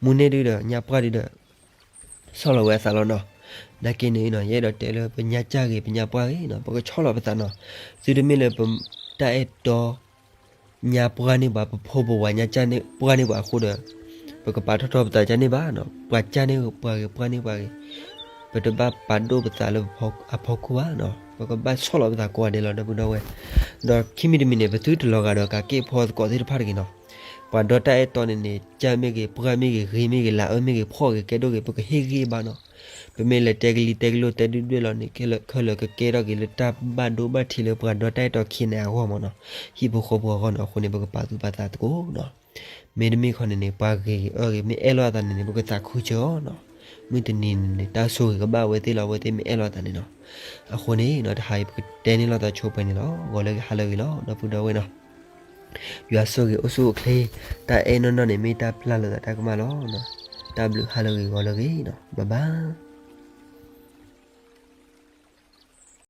မူန့ၢ်ဒုးဒီးညါပှၢ်ဒုးဒီး ဆီၣ်လီၤဝဲအသးလီၤနီၤ. နာ်က့န့ၣ်နီၤ ယအဲၣ်ဒိးတဲလၢပညါကၢ်ဂ့ၤ ပညါပှၢ်ဂ့ၤနီၤ ပကဆီၣ်လီၤပသးနီၤ. သုတမ့ၢ်လၢပတၢ်အဲၣ်တီ ညါပှၢ်န့ၢ်ပှၤ ပဖိပဝၤညါကၢ်န့ၢ်ပှၢ်န့ၢ်ပှၤအဃိဒီး ပကပာ်ထီၣ်ထီပသးကၢ်န့ၢ်ဘၣ်နီၤ. ပှၤကၢ်န့ၢ်ပှၤဂ့ၤ ပှၢ်န့ၢ်ပှၤဂ့ၤ ပတဘၣ်ပာ်ဒိၣ်ပသးလၢအဖီခိၣ်ဘၣ်နီၤ. ပကဘၣ်ဆီၣ်လီၤပသးကိးဂၤဒဲးလီၤ ဒီပုၢ်ဒီဝဲၢ်. ဒီးခံမံၤတမံၤန့ၣ် ပသုတလီၤဂာ်ဒီးကးက့ၢ်ဖီသကိးသ့ၣ်တဖၣ်တဂ့ၤနီၤ. ပှၤဒီတၢ်အဲၣ်တီန့ၣ်န့ၣ် ကၢ်မ့ၢ်ဂ့ၤ ပှၢ်မ့ၢ်ဂ့ၤ ဂ့ၤမ့ၢ်ဂ့ၤ လၤအၢမ့ၢ်ဂ့ၤ ဖှီၣ်ဂ့ၤ ကဲဒိၣ်ဂ့ၤ ပကဟ့ၣ်ဂံၢ်ဘါနီၤ. ပမ့ၢ်လဲၤတဲကလံၤတဲကလိၣ်တဲဒုၣ်ဒွဲၣ်လီၤန့ၣ် ခဲလၢာ်ကကဲထီၣ်က့ၤလၢတၢ်ဘၣ်ဒိဘၣ်ထံးလၢပှၤဒီတၢ်အဲၣ်တီခံန့ၣ်အဂီၢ်မ့ၢ်နီၤ. ဟံၣ်ဖိဃီဖိအဂီၢ်နီၤ. အဃိန့ၣ် ပကပာ်သူၣ်ပာ်သးသကိးနီၤ. မ့တမ့ၢ်ခီန့ၣ်န့ၣ် ပှၤဂ့ၤဂ့ၤအၢဂ့ၤ မ့ၢ်အဲၣ်လိာ်အသးန့ၣ်န့ၣ် ပကသးခုစၢၤအီၤနီၤ. မုၢ်တနံၤန့ၣ်န့ၣ် တၢ်ဆိၣ်ဂ့ၤကဘၣ်အဝဲသ့ၣ်လီၤ အဝဲသ့ၣ်မ့ၢ်အဲၣ်လိာ်အသးန့ၣ်နီၤ. အဃိန့ၣ်နီၤ တဟါအံၤပကတဲန့ၢ်လိာ်သးဆိပှဲၤန့ၣ်လီၤ. ဂီၤလၢအဂ့ၤ ဟါလၢအဂ့ၤလီၤ ဒီပုၢ်ဒီဝဲၢ်နီၤ. ယွၤဆိၣ်ဂ့ၤအိၣ်ဆူၣ်အိၣ်ချ့, တၢ်အဲၣ်နီၢ်နီၢ်န့ၣ် မ့ၢ်တၢ်ပျၢ်လိာ်သးတၢ်ကမၣ်လီၤ. တၢ်ဘျုး ဟါလၢအဂ့ၤ ဂီၤလၢအဂ့ၤနီၤ. ဘၣ်ဘၣ်.